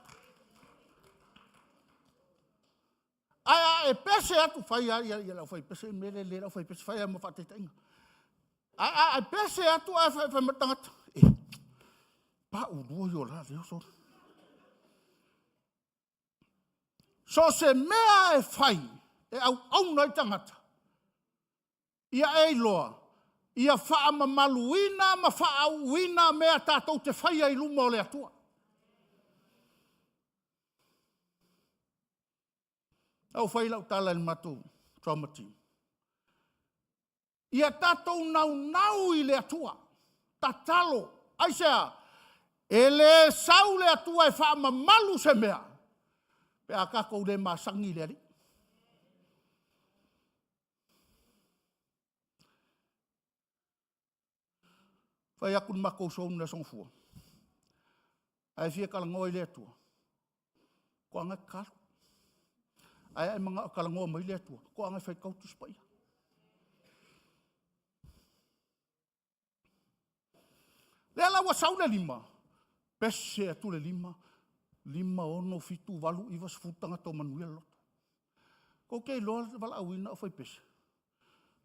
Ae a e pese atu, fai lava le aufaipese le mea lea e lele ai le aufaipese, fai lava mo faataitaiga. Ae a e pese atu ae fai mai le tagata, e, pau lua ia o la leo sole. So o se mea e fai e auauna ai tagata, ia e iloa, ia faamamaluina ma faauuina mea tatou te faia i luma o le Atua. Na ou fai lau tala i le matou drama team, ia tatou naunau i le Atua, tatalo. Aisea? E le sau le Atua e faamamalu se mea pe a tatou le masani i le Alii. Fai atu le matou zone i le Aso Gafua, a e fia talanoa i le Atua, toaga e tatalo. Ae a e manao e talanoa mai le Atua, toaga e faitau Tusi Paia. Lea la ua sau le lima, pese atu le lima, 5, 6, 7, 8, 9, 10 tagata ua manuia le loto. Tou te iloa le valaauina o le aufaipese'o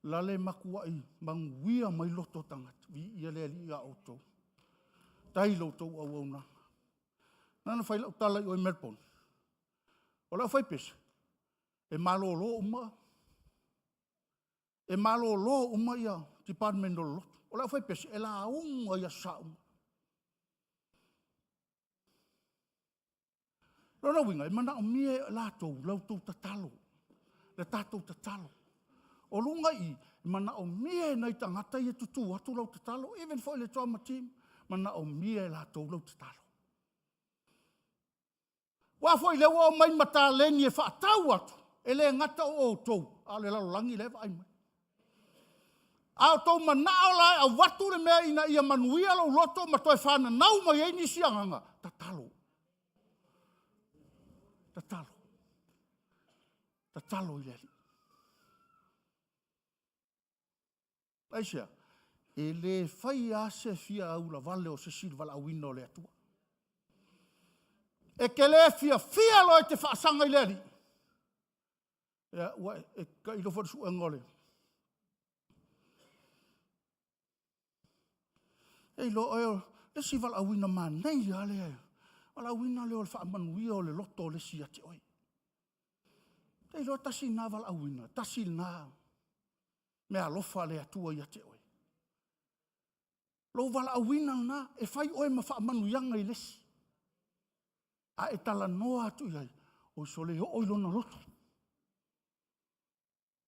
la le matuai manuia mai loto o tagata. Viia le Alii ia outou. Faafetai i la outou auaunaga. Na ona fai lau tala i o i Melbourne, o le aufaipese, e malolo uma, e malolo uma department o le lotu. O le aufaipese, e lauga i Aso Sa uma. O lona uiga, e manaomia e latou la outou tatalo, le tatou tatalo. O luga i i, e manaomia e nai tagata ia e tutu atu lau tatalo, even foi i le drama team, e manaomia e latou lau tatalo. Aua foi o lea ua omai ma taleni e faatau atu, e le gata o outou, a o le lalolagi la e vaai mai. A outou manao la e avatu le mea ina ia manuia lou loto ma toe fananau mai ai nisi agaga, tatalo, tatalo, tatalo i le Alii. Aisea? E le faia lava se fia ulavale o se isi i le valaauina o le Atua. E te le fiafia loa e te faasaga i le Alii, ia ua e tailo foi i le suega o le... E iloa oe o le isi valaauina manaia lava lea, valaauina lea o le faamanuia o le loto o le isi ia te oe. E te iloa tasi lena valaauina, tasi lena meaalofa a le Atua ia te oe. Lou valaauina lena e fai oe ma faamanuiaga i le isi. A e talanoa atu i ai, oi sole, e oo i lona loto.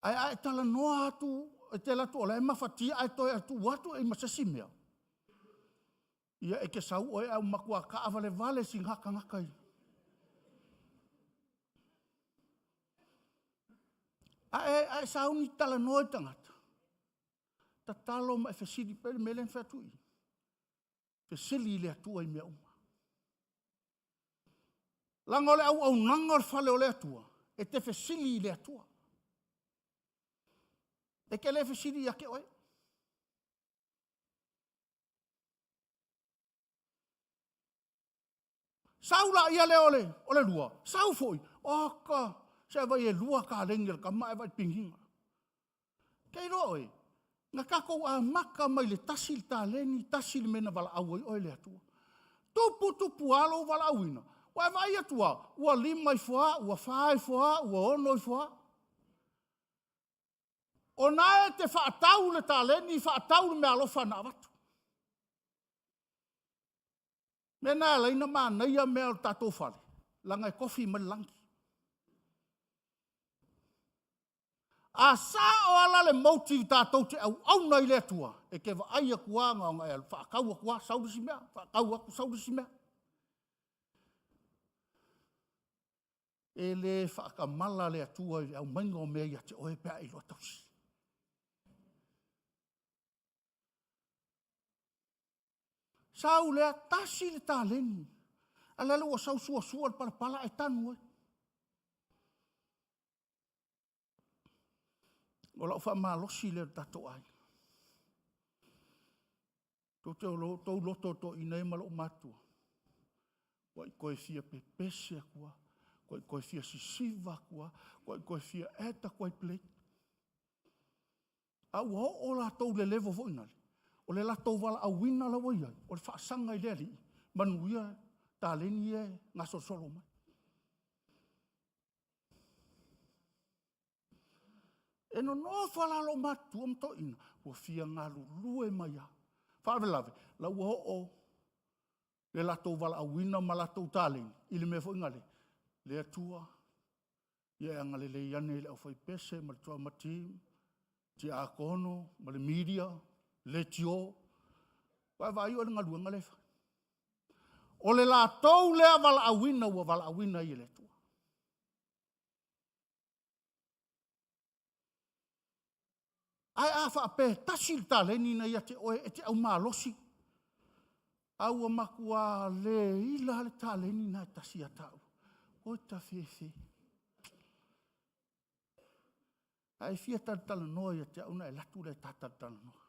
Ae a e talanoa atu e te alu atu o la e mafatia ae toe tuu atu i ai ma se isi mea, ia e te sau oe ae ua matua taavalevale sina tagata i... A e sauni e te talanoa i tagata, tatalo ma e fesili, pei o le mea lea na fai atu i i, fesili i le Atua i mea uma. Leaga o le auaunaga o le fale o le Atua, e te fesili i le Atua. E te le fesili ia te oe. Sau laia lea o le lua, sau foi, oka, se vaai e 2 taleni a le tama ae vaai i le piniga. E te iloa oe, na tatou amata mai le tasi le taleni, tasi le mea na valaau ai oe e le Atua. Tupu tupu lava lou valaauina, ua e vaai atu lava ua 5 ifo lava, ua 4 ifo lava, ua 6 ifo lava. O lena e te faatau le taleni, faatau le meaalofa na avatu. O le mea lena e ala ai ona manaia mea o le tatou fale, leaga e tofi mai le lagi. A sao lava la le motive tatou te auauna ai i le Atua, e te vaai atu lava na ona e alu faatau atu lava sau le isi mea, faatau atu sau le isi mea. E le faatamala le Atua i le aumaiga o mea ia te oe pe a e iloa tausi. Sau lea, tasi le taleni, a o lale ua sau suasua le palapala ae tanu ai. O lau faamalosi lea i lo tatou aiga. Tou te iloa o outou loto o toeaiina ia ma loomatua, ua toe fia pepese atu lava, ua toe fia sisiva atu lava, ua toe fia add atu lava i plate. A ua oo latou i le level foi lale, o le latou valaauina la ua i ai, o le faasaga i le Alii, manuia taleni ia e gasolosolo mai. E nonofo lava la loomatutua ma toeaiina, ua fia galulue mai lava. Faalavelave, o la ua oo le latou valaauina ma latou taleni i le mea foi lale, le Atua, ia e agalelei ane i le aufaipese ma le drama team, tiakono ma le media, leitio. Vaavaai oe i le galuega lea e fai. O le latou lea valaauina ua valaauina ai e le Atua. Ae a faapea e tasi le taleni na ia te oe e te aumalosi, ae ua matua le ila lava le taleni lena e tasi ia te au. Oi tafefe. A e fia talatalanoa ia te au ona e alu atu lea ta talatalanoa.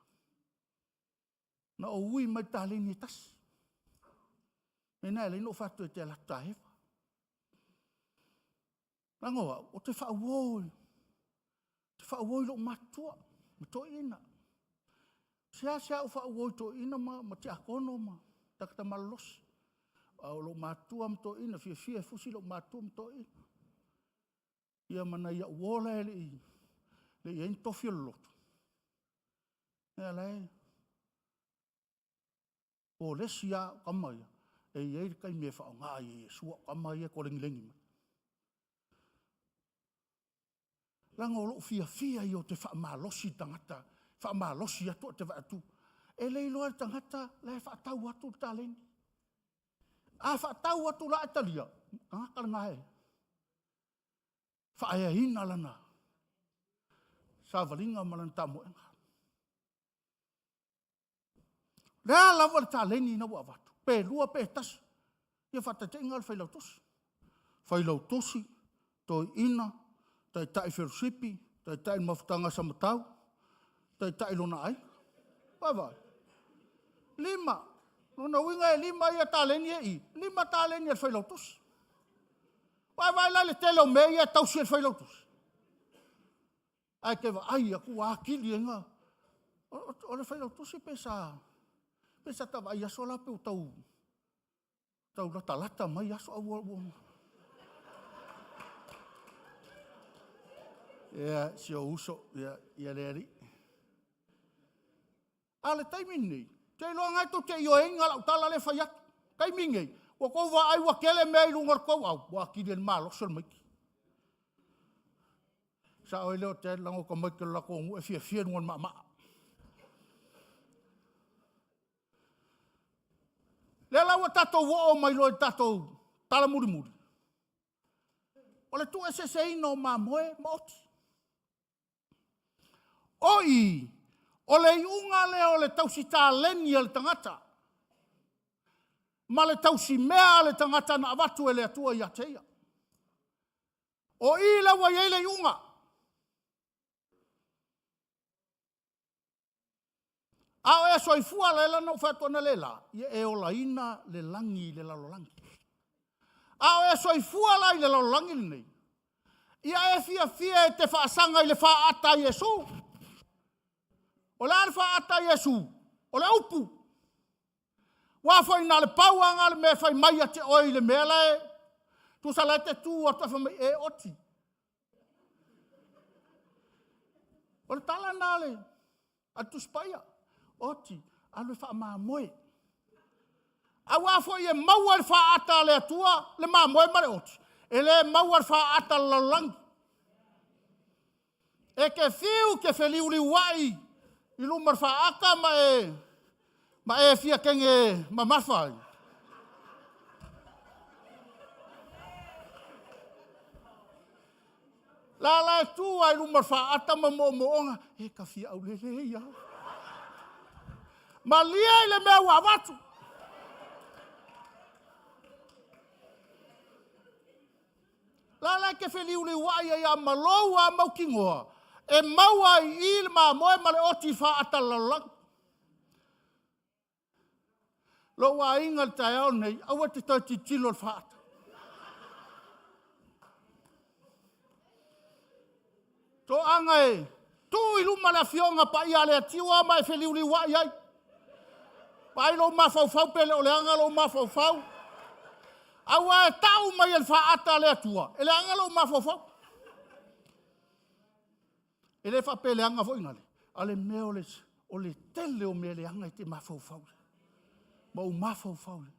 Na ou ui mai i le taleni e tasi. O le mea lena e ala ai ona ou fai atu e te alu atu ta eva. Leaga o au, ou te faauo, ou te faauo i lou matutua ma toeaiina. E seasea ou faauo i toeaiina ma tiakono ma tagata malolosi. A o loomatutua ma toeaiina, e fiafia e fusi loomatutua ma toeaiina. Ia ma nai au uo la e le i i ai ni tofi o le lotu, ia la e polesi lava au tama ia, e i ai le taimi e faaaoga ai e Iesu au tama ia e tolegilegi mai. Leaga o lou fiafia ia ou te faamalosi le tagata, faamalosi atu ae ou te vaai atu e le iloa e le tagata la e faatau atu le taleni. A faatau atu la ae talia, o le tagata lena e faaeaina lana savaliga ma lana taumoega. O le a lava le taleni lena ua avatu, pe lua pe tasi, ia faataitaiga o le failautusi. Failautusi, toeaina, taitai fellowshipi, taitai mafutaga a samatau, taitai lona aiga. Vaavaai, 5. Lona uiga e 5 ia taleni e i i, 5 taleni a le failautusi. Vaai la i le tele o mea ia e tausi e le failautusi? Ae e te vaai atu ua atili ai ona... O le failautusi pe sa ta vaai i aso la pei ua tau latalata mai aso ae ua... Ia, si ou uso, ia le alii. A o le taimi lenei, ou te iloa o lena tou te ioeina lau tala lea e fai atu. O le taimi lenei, ua outou vaai ua tele mea i luga o le tou au, ua atili ai le malosi o le maiti. Sao ai lea o Ted leaga o tamaiti o le latou nuu e fiafia i luga o le maamaa. O lea la ua tatou oo mai loa i le tatou tala mulimuli, o le tuueseeseina o mamoe ma oti. O i, o le iuga lea o le tausi taleni a le tagata ma le tausi mea a le tagata na avatu e le Atua ia te ia. O i la ua i ai le iuga. A o e soifua, lea la na ou fai atu analeila, ia e olaina le lagi i le lalolagi. A o e soifua la i le lalolagi lenei, ia e fiafia e te faasaga i le faata a Iesu. O le a le faata a Iesu? O le upu. Aua foi na o le pau lava lena o le mea e fai mai ia te oe i le mea la e... tusa la e te tu atu ae fai mai, e oti. O le tala lena a le Tusi Paia, oti, alu e faamamoe. Aua foi e maua i le faata a le Atua le mamoe ma le oti, e le maua i le faata a le lalolagi. E te fiu e te feliuliuai i luma o le faata ma e fia tege mamafa ai, la la e tu lava i luma o le faata ma moomooga, e ta fia aulelei lava. Malie i le mea ua avatu. La la e te feliuliuai ai lava ma lou lava mautinoa, e maua ai i i le mamoe ma le oti i faata a le lalolagi. Lou aiga i le taeao lenei, aua e te toe tilotilo i le faata. Toaga e, tuu i luma le Afioga Paia a le Atua ma e feliuliuai ai. Vaai lou mafaufau pe le o leaga lou mafaufau. Aua e tau mai e le faata a le Atua, e leaga lou mafaufau. E le faapea e leaga foi nale, a o le mea o le tele o mea leaga e te mafaufau i ai ma ou mafaufau i ai.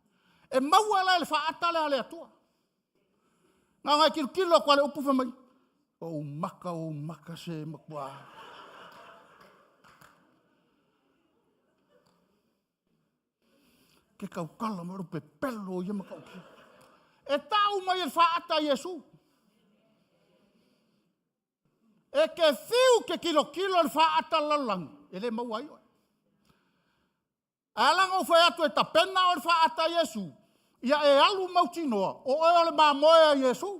E maua la i le faata lea a le Atua. Na ona e tilotilo atu lava i le upu fai mai, o ou maka, o ou maka, se matua... E te tautala mai, o lou pepelo ia matautia. E tau mai e le faata a Iesu. E te fiu e te tilotilo i le faata a le lalolagi, e le maua ai oe. Ae ala ona ou fai atu e tapena oe i le faata a Iesu, ia e alu mautinoa o oe o le mamoe a Iesu.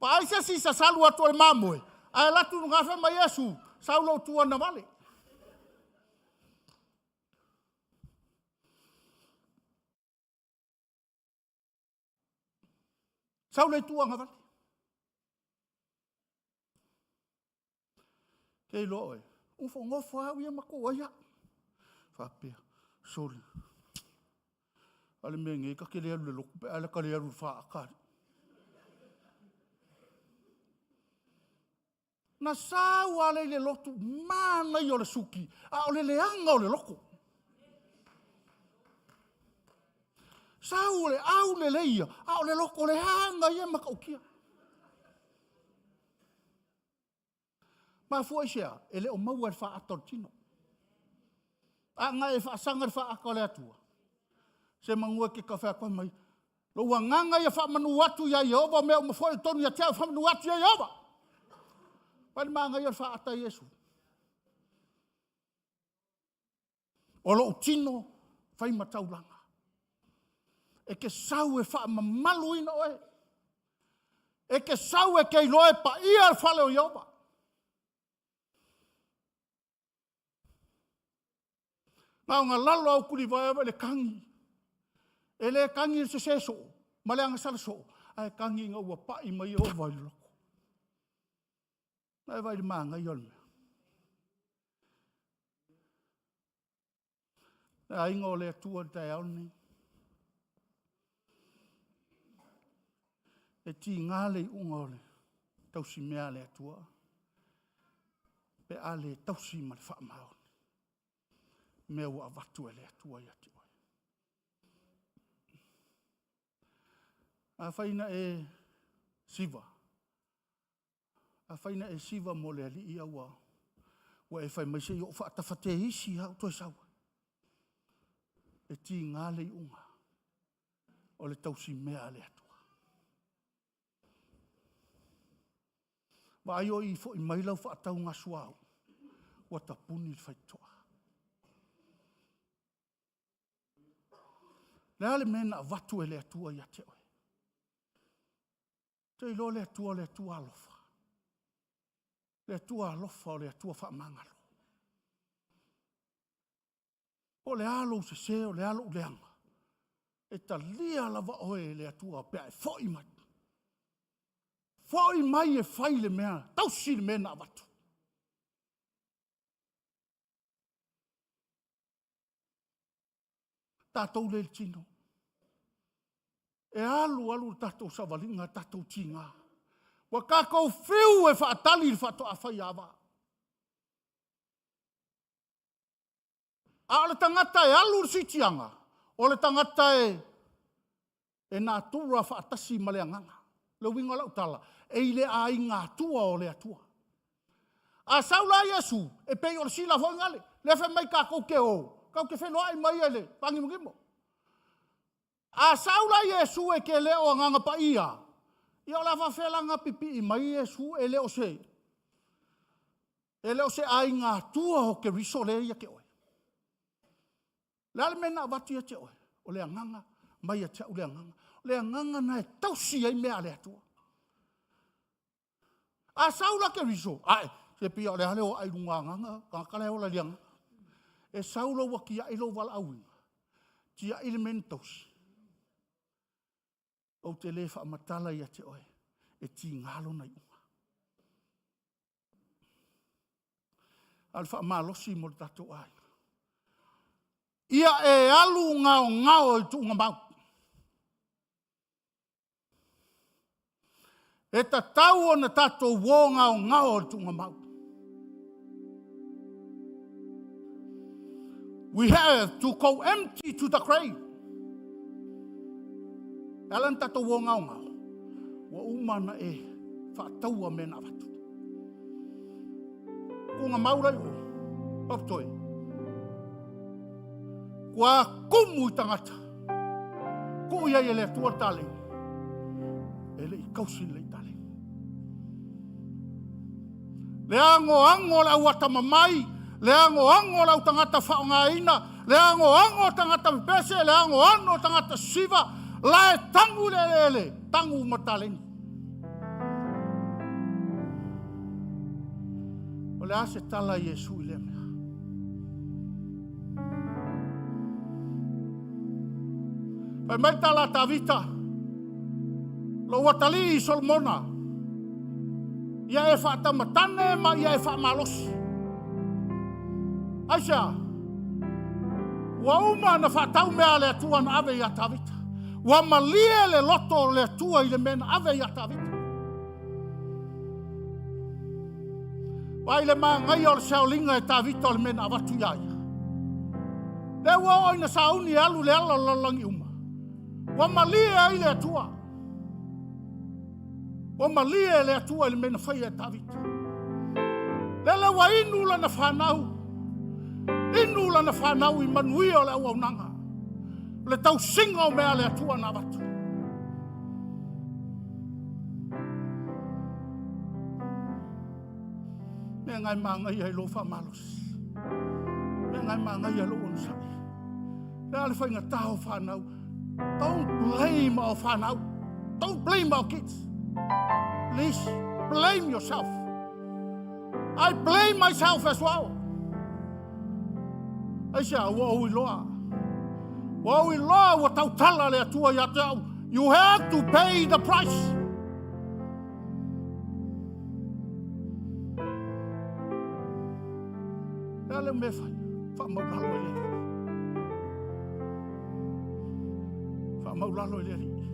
Vaai se isi sasalu atu o le mamoe, Ae alu atu i luga fai mai Iesu, sau lou tuana vale. Sau le itu agavale. Ke iloa oe, ufo gofo au ia ma ko ai au. Faapea, sole. Ale mea nei ta te le alu i le lotu pe a le ta le alu i le faata alii. Na sau lava lea i le lotu, manaia o le suki, a o le leaga o le loto. Sau o le aulelei ia, a o le loto leaga ia e matautia. Mafua i se a? E le o maua e le faata o le tino. A na e faasaga i le faata o le Atua, se manu e te fai atu ai mai, lou agaga ia faamanu atu ia Ieova, o mea uma foi o totonu ia te au, faamanu atu ia Ieova. Vaai i le manaia o le faata a Iesu. O lou tino fai ma taulaga, e te sau e faamamaluina oe. E te sau e te iloa e paia le fale o Ieova. Na ona lalo lava o tulivae le tagi. E le tagi i le sese soo ma le agasala soo, ae tagi ina ua pai mai Ieova i le loto. Vaai i le manaia o le mea. Le aiga o le Atua i le taeao lenei. E tiga le iuga o le tausimea a le Atua pe a le tausi ma le faamaoni mea ua avatu e le Atua ia te oe. Afai na e siva, afai na e siva mo le alii ia ua e fai mai, se i ou faatafateisi lava ou toe sau ai. E tiga le iuga o le tausimea a le Atua. Vaai o i foi mai lau faatauga suauu ua tapuni le faitotoa. O le a le mea na avatu e le Atua ia te oe? Ou te iloa o le Atua o le Atua alofa, o le Atua alofa, o le Atua faamagalo. Po o le a lou sese o le a lou leaga, e talia lava oe e le Atua pe a e foi mai. Foi mai e fai le mea, tausi le mea na avatu. Tatou lea i le tino, e alu alu le tatou savaliga, tatou tiga, ua tatou fiu e faatali i le faatoa fai ava. A o le tagata e alu i le siitiaga, o le tagata e natura faatasi ma le agaga. O le uiga o lau tala, e i le aiga Atua o le Atua. A sau la Iesu, e pei o le sila foi lale, lea fai mai tatou te o, tatou te feiloai ma ia i le vanimonimo. A sau la Iesu e te le o Agaga Paia, ia o le a faapefea la ona pipii mai Iesu e le o se aiga Atua o Keriso lea e ia te oe? O le a le mea na avatu ia te oe? O le agaga mai ia te au le agaga. O le agaga lena e tausi ai mea a le Atua. A sau la Keriso, ae, se pei lava o le a le o ae i luga agaga, tagata la e ola i le agaga. E sau loa ua tiai lou valaauina, tiai le mea na tausi, ou te le faamatala ia te oe, e tiga lona iuga. A o le faamalosi mo le tatou aiga, ia e alu gaogao i tuugamau. E tatau ona tatou o gaogao i le tuugamau. We have to go empty to the grave. E ala ona tatou o gaogao, ua uma ona e faataua mea na avatu. Tuugamau la i o, Papatoe. Ua tumu i tagata. Tuu i ai e le Atua le taleni. E le i tausi lelei taleni. Le agoago o le au atamamai, le agoago o le au tagata faaaogaina, le agoago o tagata pepese, le agoago o tagata siva, la e tagu i le eleele, tagu ma taleni. O le a se tala a Iesu i lea mea? Fai mai le tala a Tavita, lou atalii i Solomona, ia e faatamatane ma ia e faamalosi. Aisea? Ua uma ona faatau mea a le Atua na ave ia Tavita. Ua malie le loto o le Atua i le mea na ave ia Tavita. Vaai le manaia o le seoliga e Tavita o le mea na avatu ia ia. Lea ua oo ina sauni e alu i le ala o le lalolagi uma. Ua malie ai le Atua. Ua malie le Atua i le mea na faia e Tavita. Lele ua inu lana fanau, inu lana fanau i manuia o le auaunaga, o le tausiga o mea a le Atua na avatu. Mea na e manaia i lou faamalosi. Mea na e manaia i lou onosai. Le a le faigata o fanau. Don't blame our fanau. Don't blame our kids. Please, blame yourself. I blame myself as well. Aisea, ua ou iloa. Ua ou iloa ua tautala le Atua ia te au. You have to pay the price. Le a le mea fai? Faamaulalo i le Alii. Faamaulalo i le Alii.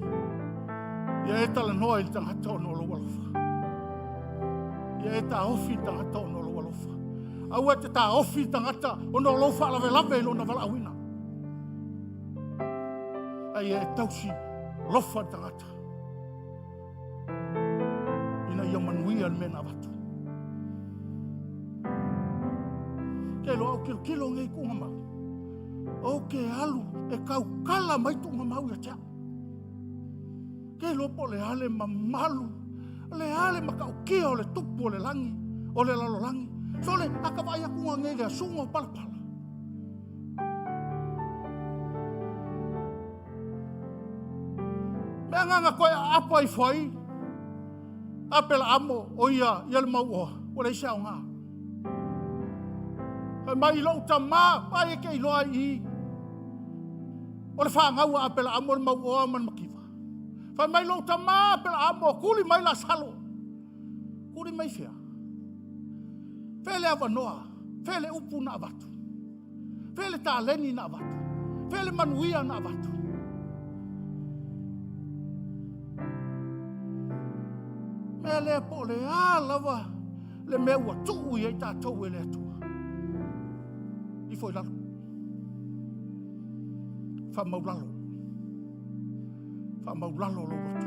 Ia e talanoa i le tagata ona o lou alofa. Ia e taofi i le tagata ona o lou alofa. Aua e te taofi i le tagata ona o lou faalavelave i lona valaauina. A ia e tausi alofa le tagata ina ia manuia le mea na avatu. Ke loa au kilokilo nei tuuga mau. O ke alu e taukala mai tuuga mau ia te au. Ke loa po o le a le mamalu, le a le matautia o le tupu o le lagi, o le lalolagi. So le a ka vaai atu nga nei le asuga o palapala. Mea nga na toe aapa ifo ai Apelaamo o ia ia le mauoa, ua leai se aoga. Fai mai i lou tamā, ai e te iloa ai i o le fanau a Apelaamo le mauoa ma le mativa. Fai mai lou tamā Apelaamo, tuli mai Lasalo. Tuli mai fea? Fea le avanoa? Fea le upu na avatu? Fea le taleni na avatu? Fea le manuia na avatu? Mea lea po o le a lava le mea ua tuu i ai tatou e le Atua. Ifo i lalo. Faamaulalo. Faamaulalo lou loto.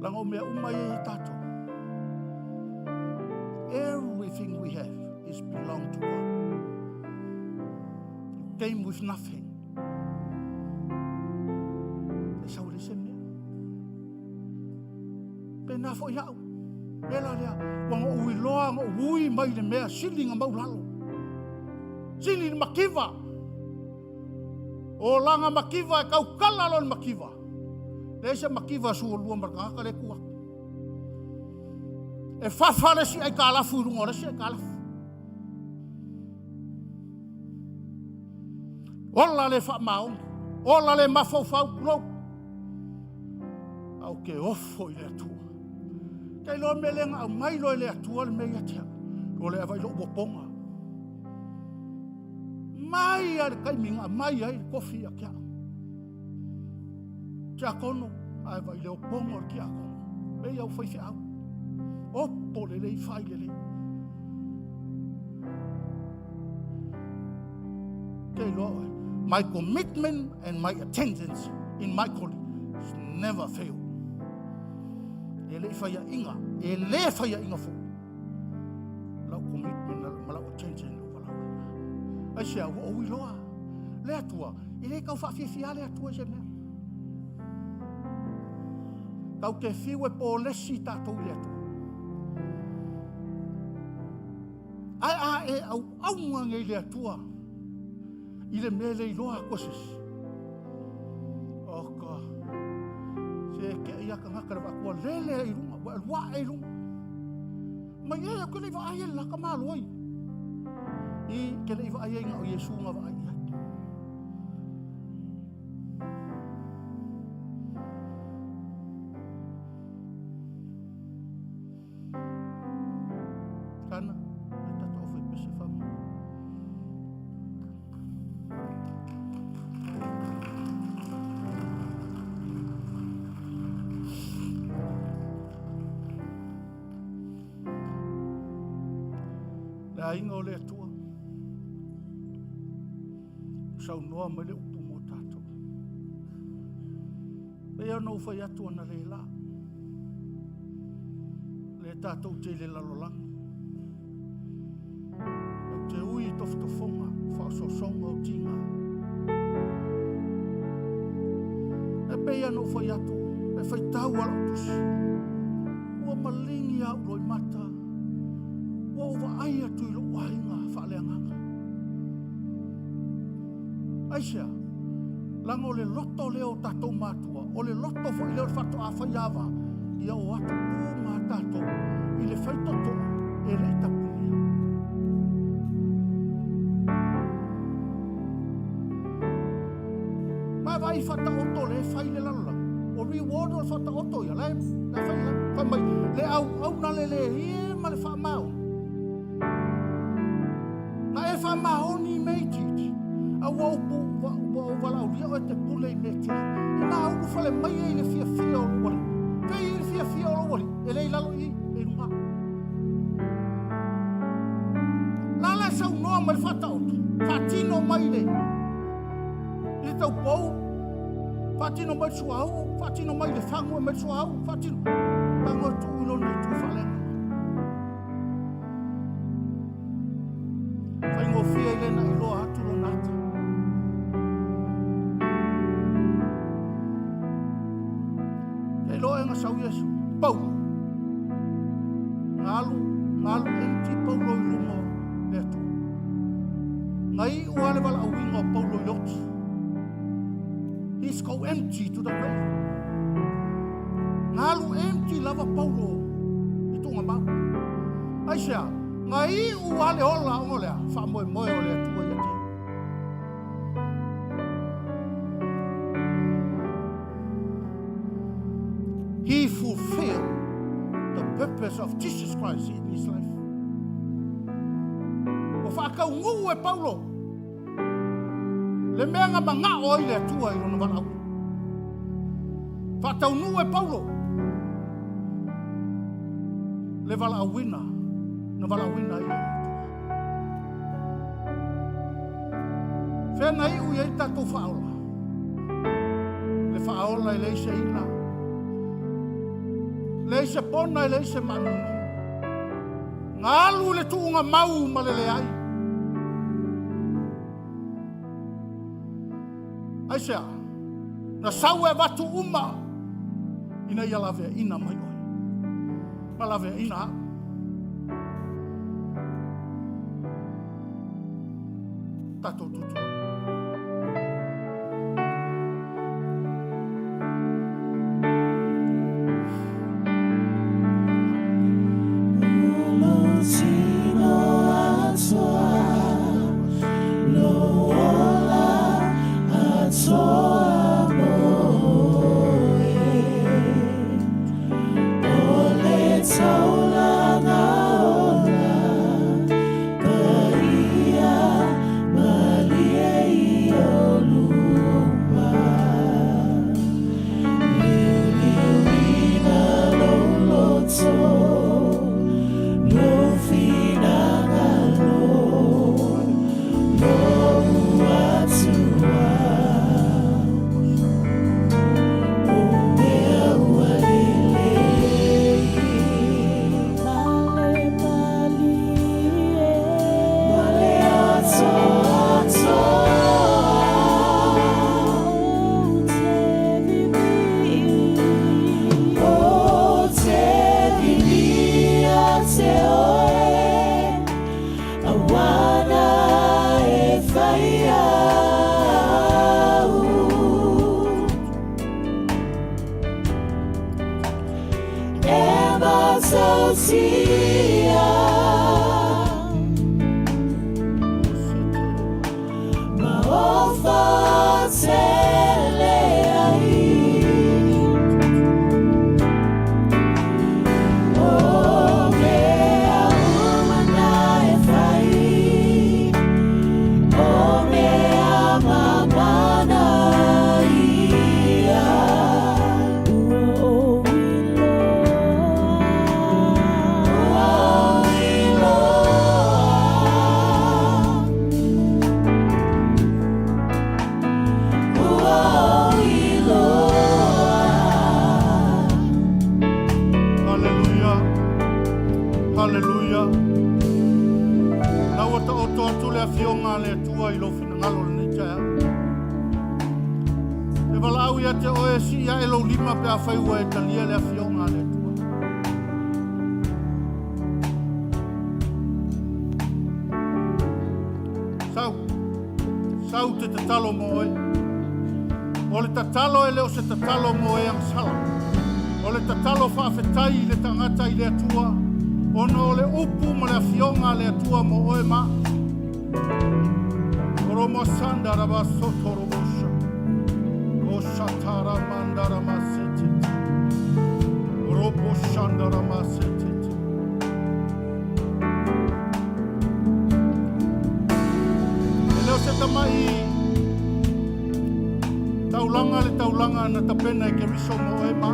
Laga o mea uma ia i tatou. Everything we have is belong to God. You came with nothing. E sau le se mea. Pēnā foi au. Mea la lea, ua na ou iloa, na ou ui mai le mea sili na maulalo. Sili le mativa. O lana mativa e taukala loa le mativa. Leai se mativa sualua ma le tagata lea e tu atu. E fafa le isi aitalafu i luga o le isi aitalafu. Ola le faamaoni, ola le mafaufau, tulou. A ou te ofo i le Atua. Te iloa mea le na aumai loa e le Atua le mea ia te au. O le ava i lou opoga. Mai a le taimi na aumai ai le tofi ia te au. Tiakono, ae vai le opoga o le tiakono. Mea ia au faifeau. Opo lelei, fai lelei. Te iloa oe. My commitment and my attendance in my calling is never fail. E le i faiaʻiga, e le faiaʻiga foi. Lau commitment ma lau attention i lou valaauina. Aisea, ua ou iloa. Le Atua, e le tau faafiafia le Atua i se mea. Tau te fiu e polesi tatou i le Atua. Ae a e auauna nei le Atua i le mea le iloa atu e se isi. Oh God. Se ke ia tagata le vaatua lele ai i luga, ua alu ae i luga. Mai e, ou te le i vaai i le la tamaloa ia. I te le i vaai ai na o Iesu na vaai i ai. Kana, e tatou aufaipese faamama. Le aiga o le Atua, saunoa mai le upu mo tatou. Pei ona ou fai atu analeila, le tatou te i le lalolagi. Ou te ui i tofotofoga, faaosoosoga o tiga. E pei ona ou fai atu, e faitau lava lau tusi, ua maligi lava ou loimata, ua ou vaai atu i lou aiga faaleagaga. Aisea? Leaga o le loto lea o tatou matua, o le loto foi lea o le faatoa faiava, ia o atu uma lava tatou i le faitotoa e le i tapunia. Ma vaai i faataoto lea e fai i le lalolagi, o reward o le faataoto ia, la e fai ai. Fai mai, le auauna lelei e ma le faamaoni. Na e faamaoni i mea itiiti, a ua ou valaaulia oe e te pule i mea e tele. Ina ulufale mai e i le fiafia o lou alii. Fea i le fiafia o lou alii, e le i lalo i i, e i luga. La la e saunoa mai le faataoto, faatino mai le i le taupou, faatino mai le suauu, faatino mai le fagu e mai le suauu, faatino. Tago e tuu i lona itu faaleagaga. Faigofie i le na iloa atu lona ata. Te iloa e na sau Iesu, Paulo. Na alu, na alu empty Paulo i luma o le Atua. Na iu lava le valaauina o Paulo i le oti. He's go empty to the grave. Na alu empty lava Paulo i tuugamau. Aisea? Na iu lava le ola ona o le a? Faamoemoe o le Atua ia te ia. He fulfilled the purpose of Jesus Christ in his life. Ua faataunuu e Paulo le mea na manao ai le Atua i lona valaauina. Faataunuu e Paulo le valaauina na valaauina ai e le Atua. Fea na iu i ai le tatou faaola? Le faaola e leai se ila, leai se pona, e leai se maanunua. Na alu i le tuuga mau ma le leai. Aisea? Na sau e avatu uma ina ia laveaina mai oe ma laveaina au. Tatou tutu. Na ua taoto atu le afioga a le Atua i lou finagalo i lenei taeao. E valaau ia te oe e sii ae lou lima pe afai ua e talia le afioga a le Atua. Sau, sau te tatalo mo oe. O le tatalo e le o se tatalo mo e agasala. O le tatalo faafetai i le tagata i le Atua, ona o le upu ma le afioga a le Atua mo oe ma. Oromo sanda raba soto robosha. O shatara mandara masete. Robo shandara masete. E le o se tamai taulaga le taulaga na tapena e Keriso mo oe ma.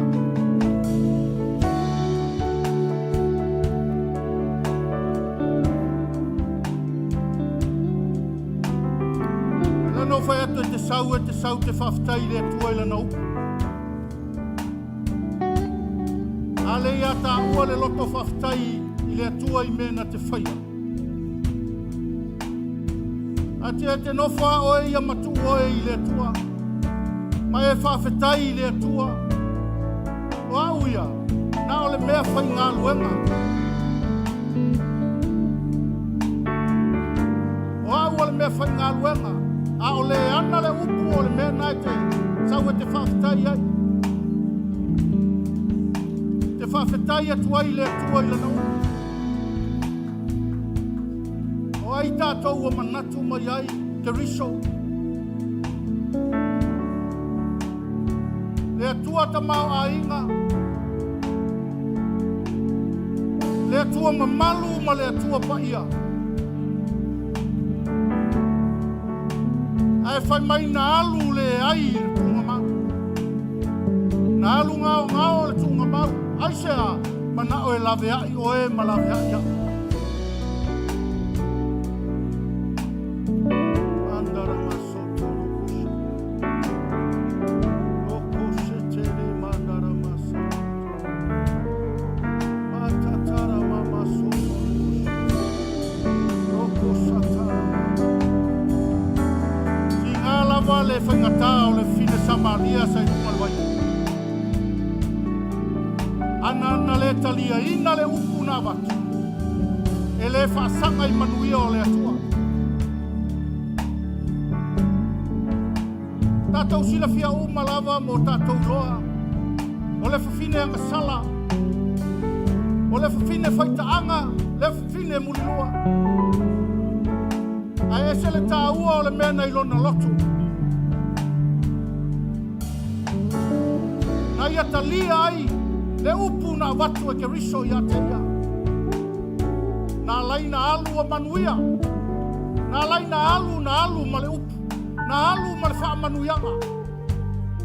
Lana o fai atu e te sau, e te sau te faafetai i le Atua i lana upu. A le ia taua le loto faafetai i le Atua i mea na te faia. A te te nofo a oe ia matuu oe i le Atua. Ma e faafetai i le Atua. O au ia, na o le mea faigaluega. O au o le mea faigaluega. A o le ana le upu o le mea na e te sau e te faafetai ai. Te faafetai atu ai i le Atua i lana upu. O ai tatou ua manatu mai ai, Keriso. Le Atua tamaoaiga. Le Atua mamalu ma le Atua paia. Ae fai mai na alu le ai i le tuugamau. Na alu gaogao le tuugamau. Aisea manao e laveai oe ma laveai au. Andara masoto rokusha. Roko shetere mandara masoto. Matatara mama soto rokusha. Roko satara mama. Ti ngā lava le whaingata o le fine Samaria sa i luga le vai. Ana ana le talia ina le upu na avatu. E le faasaga i manuia o le Atua. Tatou silafia uma lava mo tatou iloa. O le fafine agasala. O le fafine faitaaga, le fafine mulilua. Ae ese le taua o le mea na i lona loto. Na ia talia ai le upu na avatu e Keriso ia te ia. Na ala ai na alu o manuia. Na ala ai na alu na alu ma le upu. Na alu ma le faamanuiaga.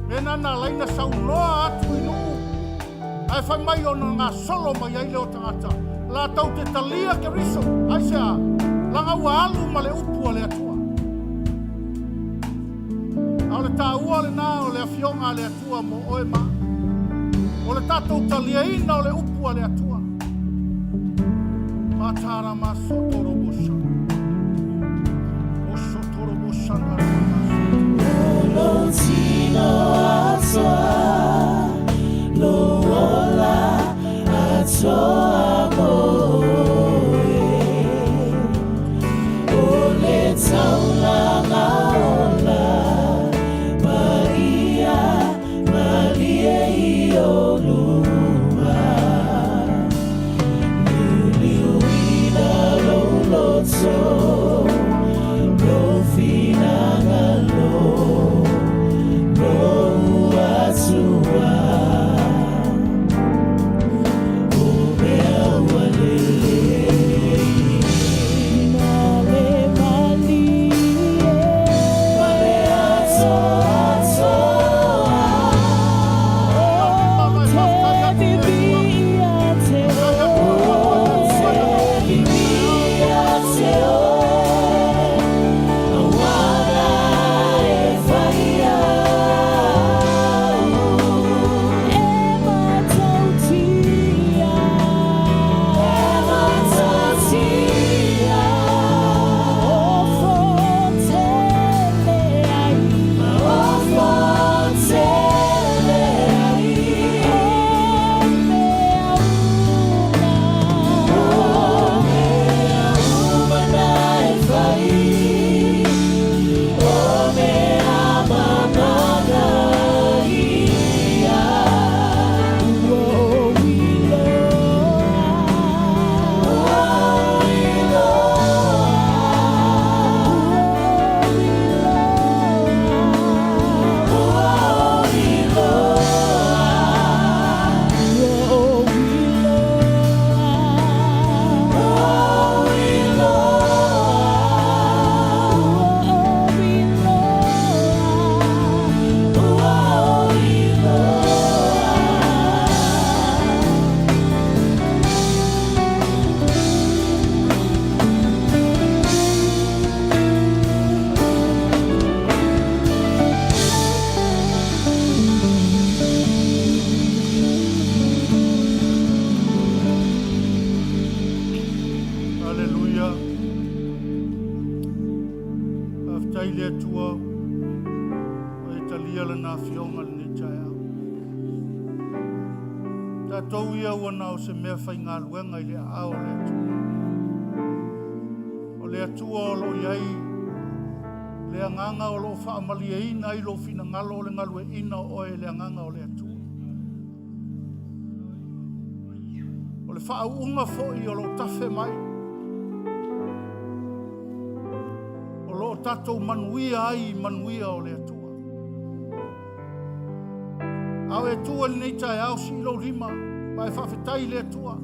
Mea na na ala ai na saunoa atu i nuu. Ae fai mai ona gasolo mai ai lea o tagata. Latou te talia Keriso. Aisea? Laga ua alu ma le upu a le Atua. A o le taua lena o le afioga a le Atua mo oe ma. O le tatou taliaina o le upu a le Atua. Matara ma soto robo sha. O soto robo shanda rama ma soto. Lo tino atoa, lo ola atoa mo oe. O le taulaga ola, paia malie i ou luma. Liuliuina lou loto, lou finagalo, lou. Faafetai i le Atua ua e talia Lana Afioga i lenei taeao. Tatou ia ua na o se mea faigaluega i le aao o le Atua. O le Atua o lo o i ai le agaga o lo o faamalieina ai lou finagalo o le galueaiina o oe i le agaga o le Atua. O le faauuga foi o lo o tafe mai, o lo o tatou manuia ai i manuia o le Atua. A o e tu ai lenei taeao, sii lou lima ma e faafetai i le Atua.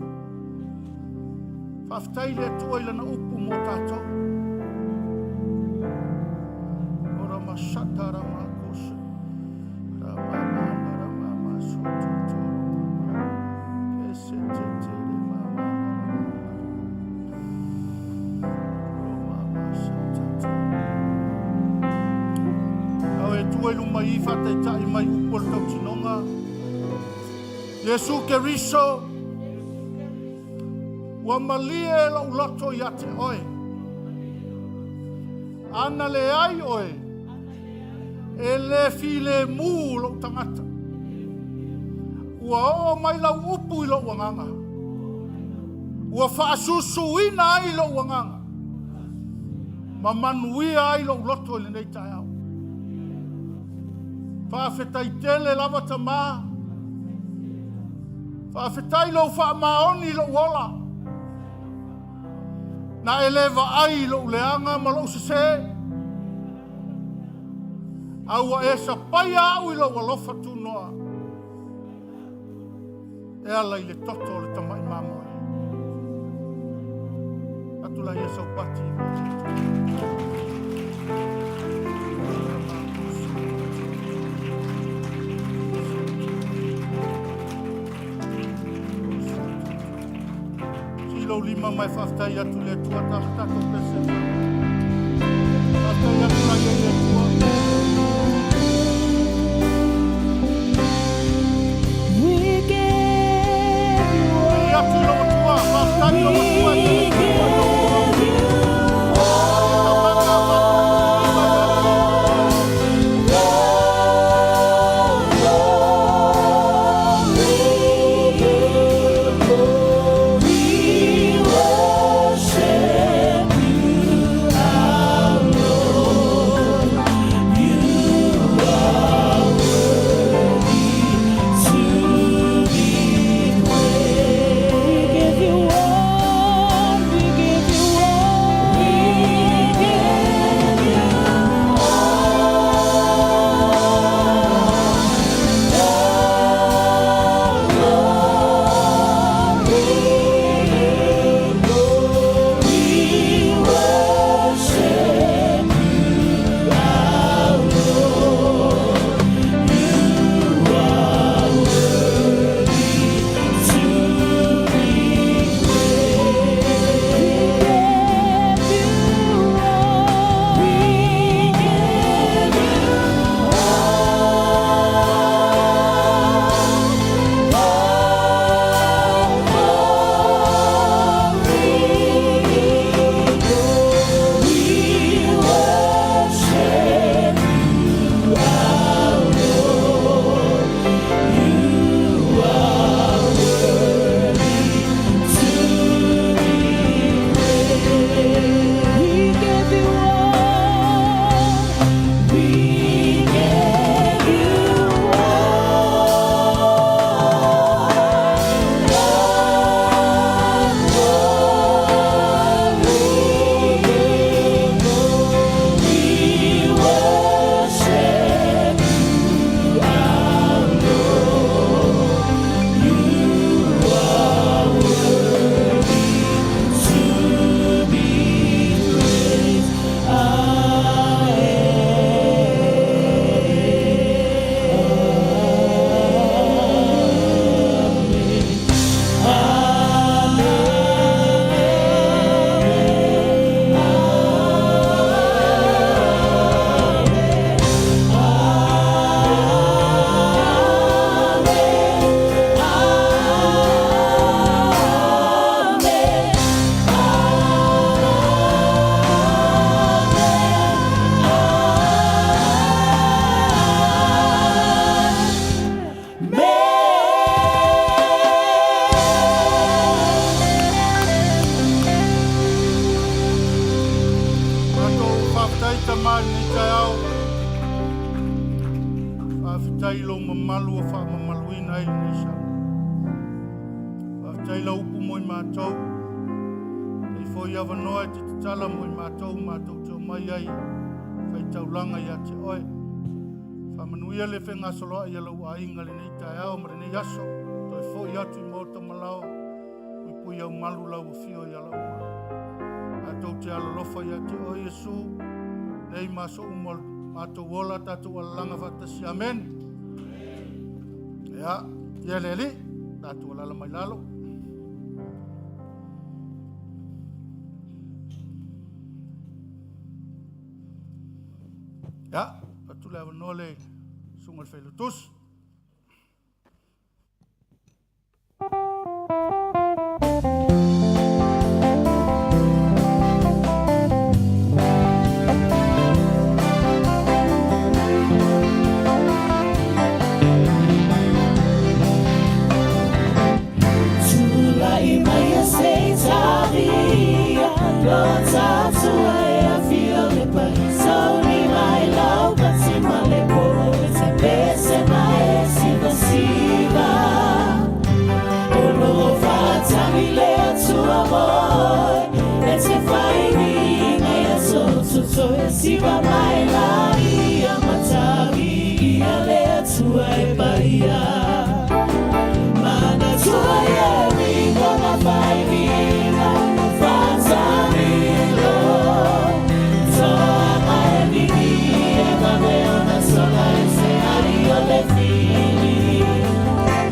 Faafetai i le Atua i Lana upu mo tatou. Ora masata rama kosa. Rama mana rama maso to rama. Kese te te re mama rama. Roma masata to. Ao e tua i luma i whātaitai mai upu o le tautinoga. Iesu Keriso, ua malie lou loto ia te oe. Ana leai oe, e le filemu lou tagata. Ua oo mai lau upu i lou agaga. Ua faasusuina ai lou agaga. Ma manuia ai lou loto i lenei taeao. Faafetai tele lava Tama. Faafetai lou faamaoni i lou ola. Na e le vaai i lou leaga ma lou sesē, a ua e sapaia au i lou alofa tunoa e ala i le toto o le tamai mamoe. Atu laia saupati. Sii lou lima ma e faafetai atu i le Atua tala tatou pese. Faafetai atu laia i le Atua. We give you Vili atu i lou Atua, faafetai i lou Atua e We give you We worship you, our Lord. You are worthy to be praised. We give you all Tama i lenei taeao. Faafetai i lou mamalu ua faamamaluina ai lenei sala. Faafetai lau upu mo i matou. Dei foi avanoa e te tatala mo i matou matou te omai ai faitaulaga ia te oe. Faamanuia le fegasoloai a lou aiga lenei taeao ma lenei aso. Toe foi atu i maota ma laoa. Puipui au malu lau afio i ala uma. Matou te alolofa ia te oe Iesu. Nei ma aso uma o le matou ola tatou alalaga faatasi. Amen. Ia, ia le Alii, tatou alala mai lalo. Ia, atu le avanoa le susuga i le Failautusi. Tulai mai e se i tavia, lo tatua e afio le pai, sauni mai lau pati ma le po, e te pese mai e siva siva. O lo whaatagi le atua moi, e te whaini ngai aso tuto e siva mai la ia matagi, ia le atua e paia. Mana tua e ringo na whairinga, whaatamilo. Toa mai e vini e mame ona sola e se ai o le fili.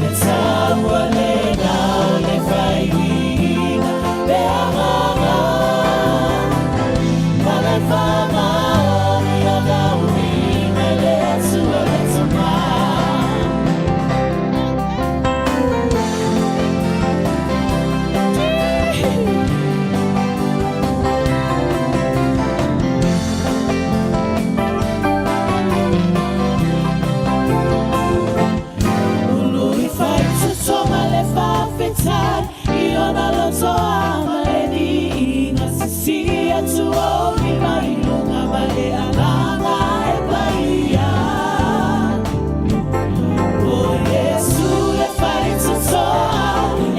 Le taua le na o le whairinga, le anganga. Ma le whamaoni o ngauringa le atua le tama. Ulu i whai tutoma le whawhetai, i ona loto ama le ni ina sisi atu o ni mai lunga ma le alanga e paia. O Yesu le whai tutoa,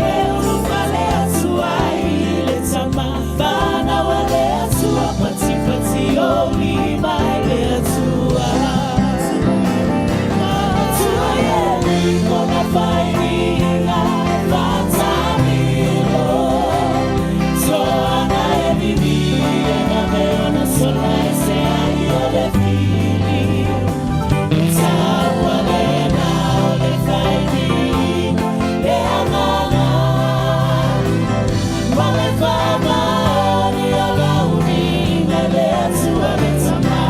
e ulu whale atu ai i le tama. Whanau a le atua, pati pati o ni mai le atua. Atua e ringo na whairinga, whatamilo. Toanga e vivi e ngame ona sola e se ai o le fili. Taua le na o le whairinga, le anganga. Ma le whamaoni o lauringa le atua le tama.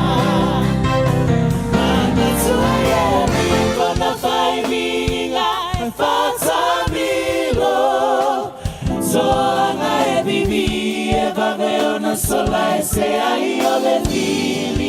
Mana tua e ringo na whairinga, whatamilo. Toanga e vivi e vave ona sola e se ai o le fili.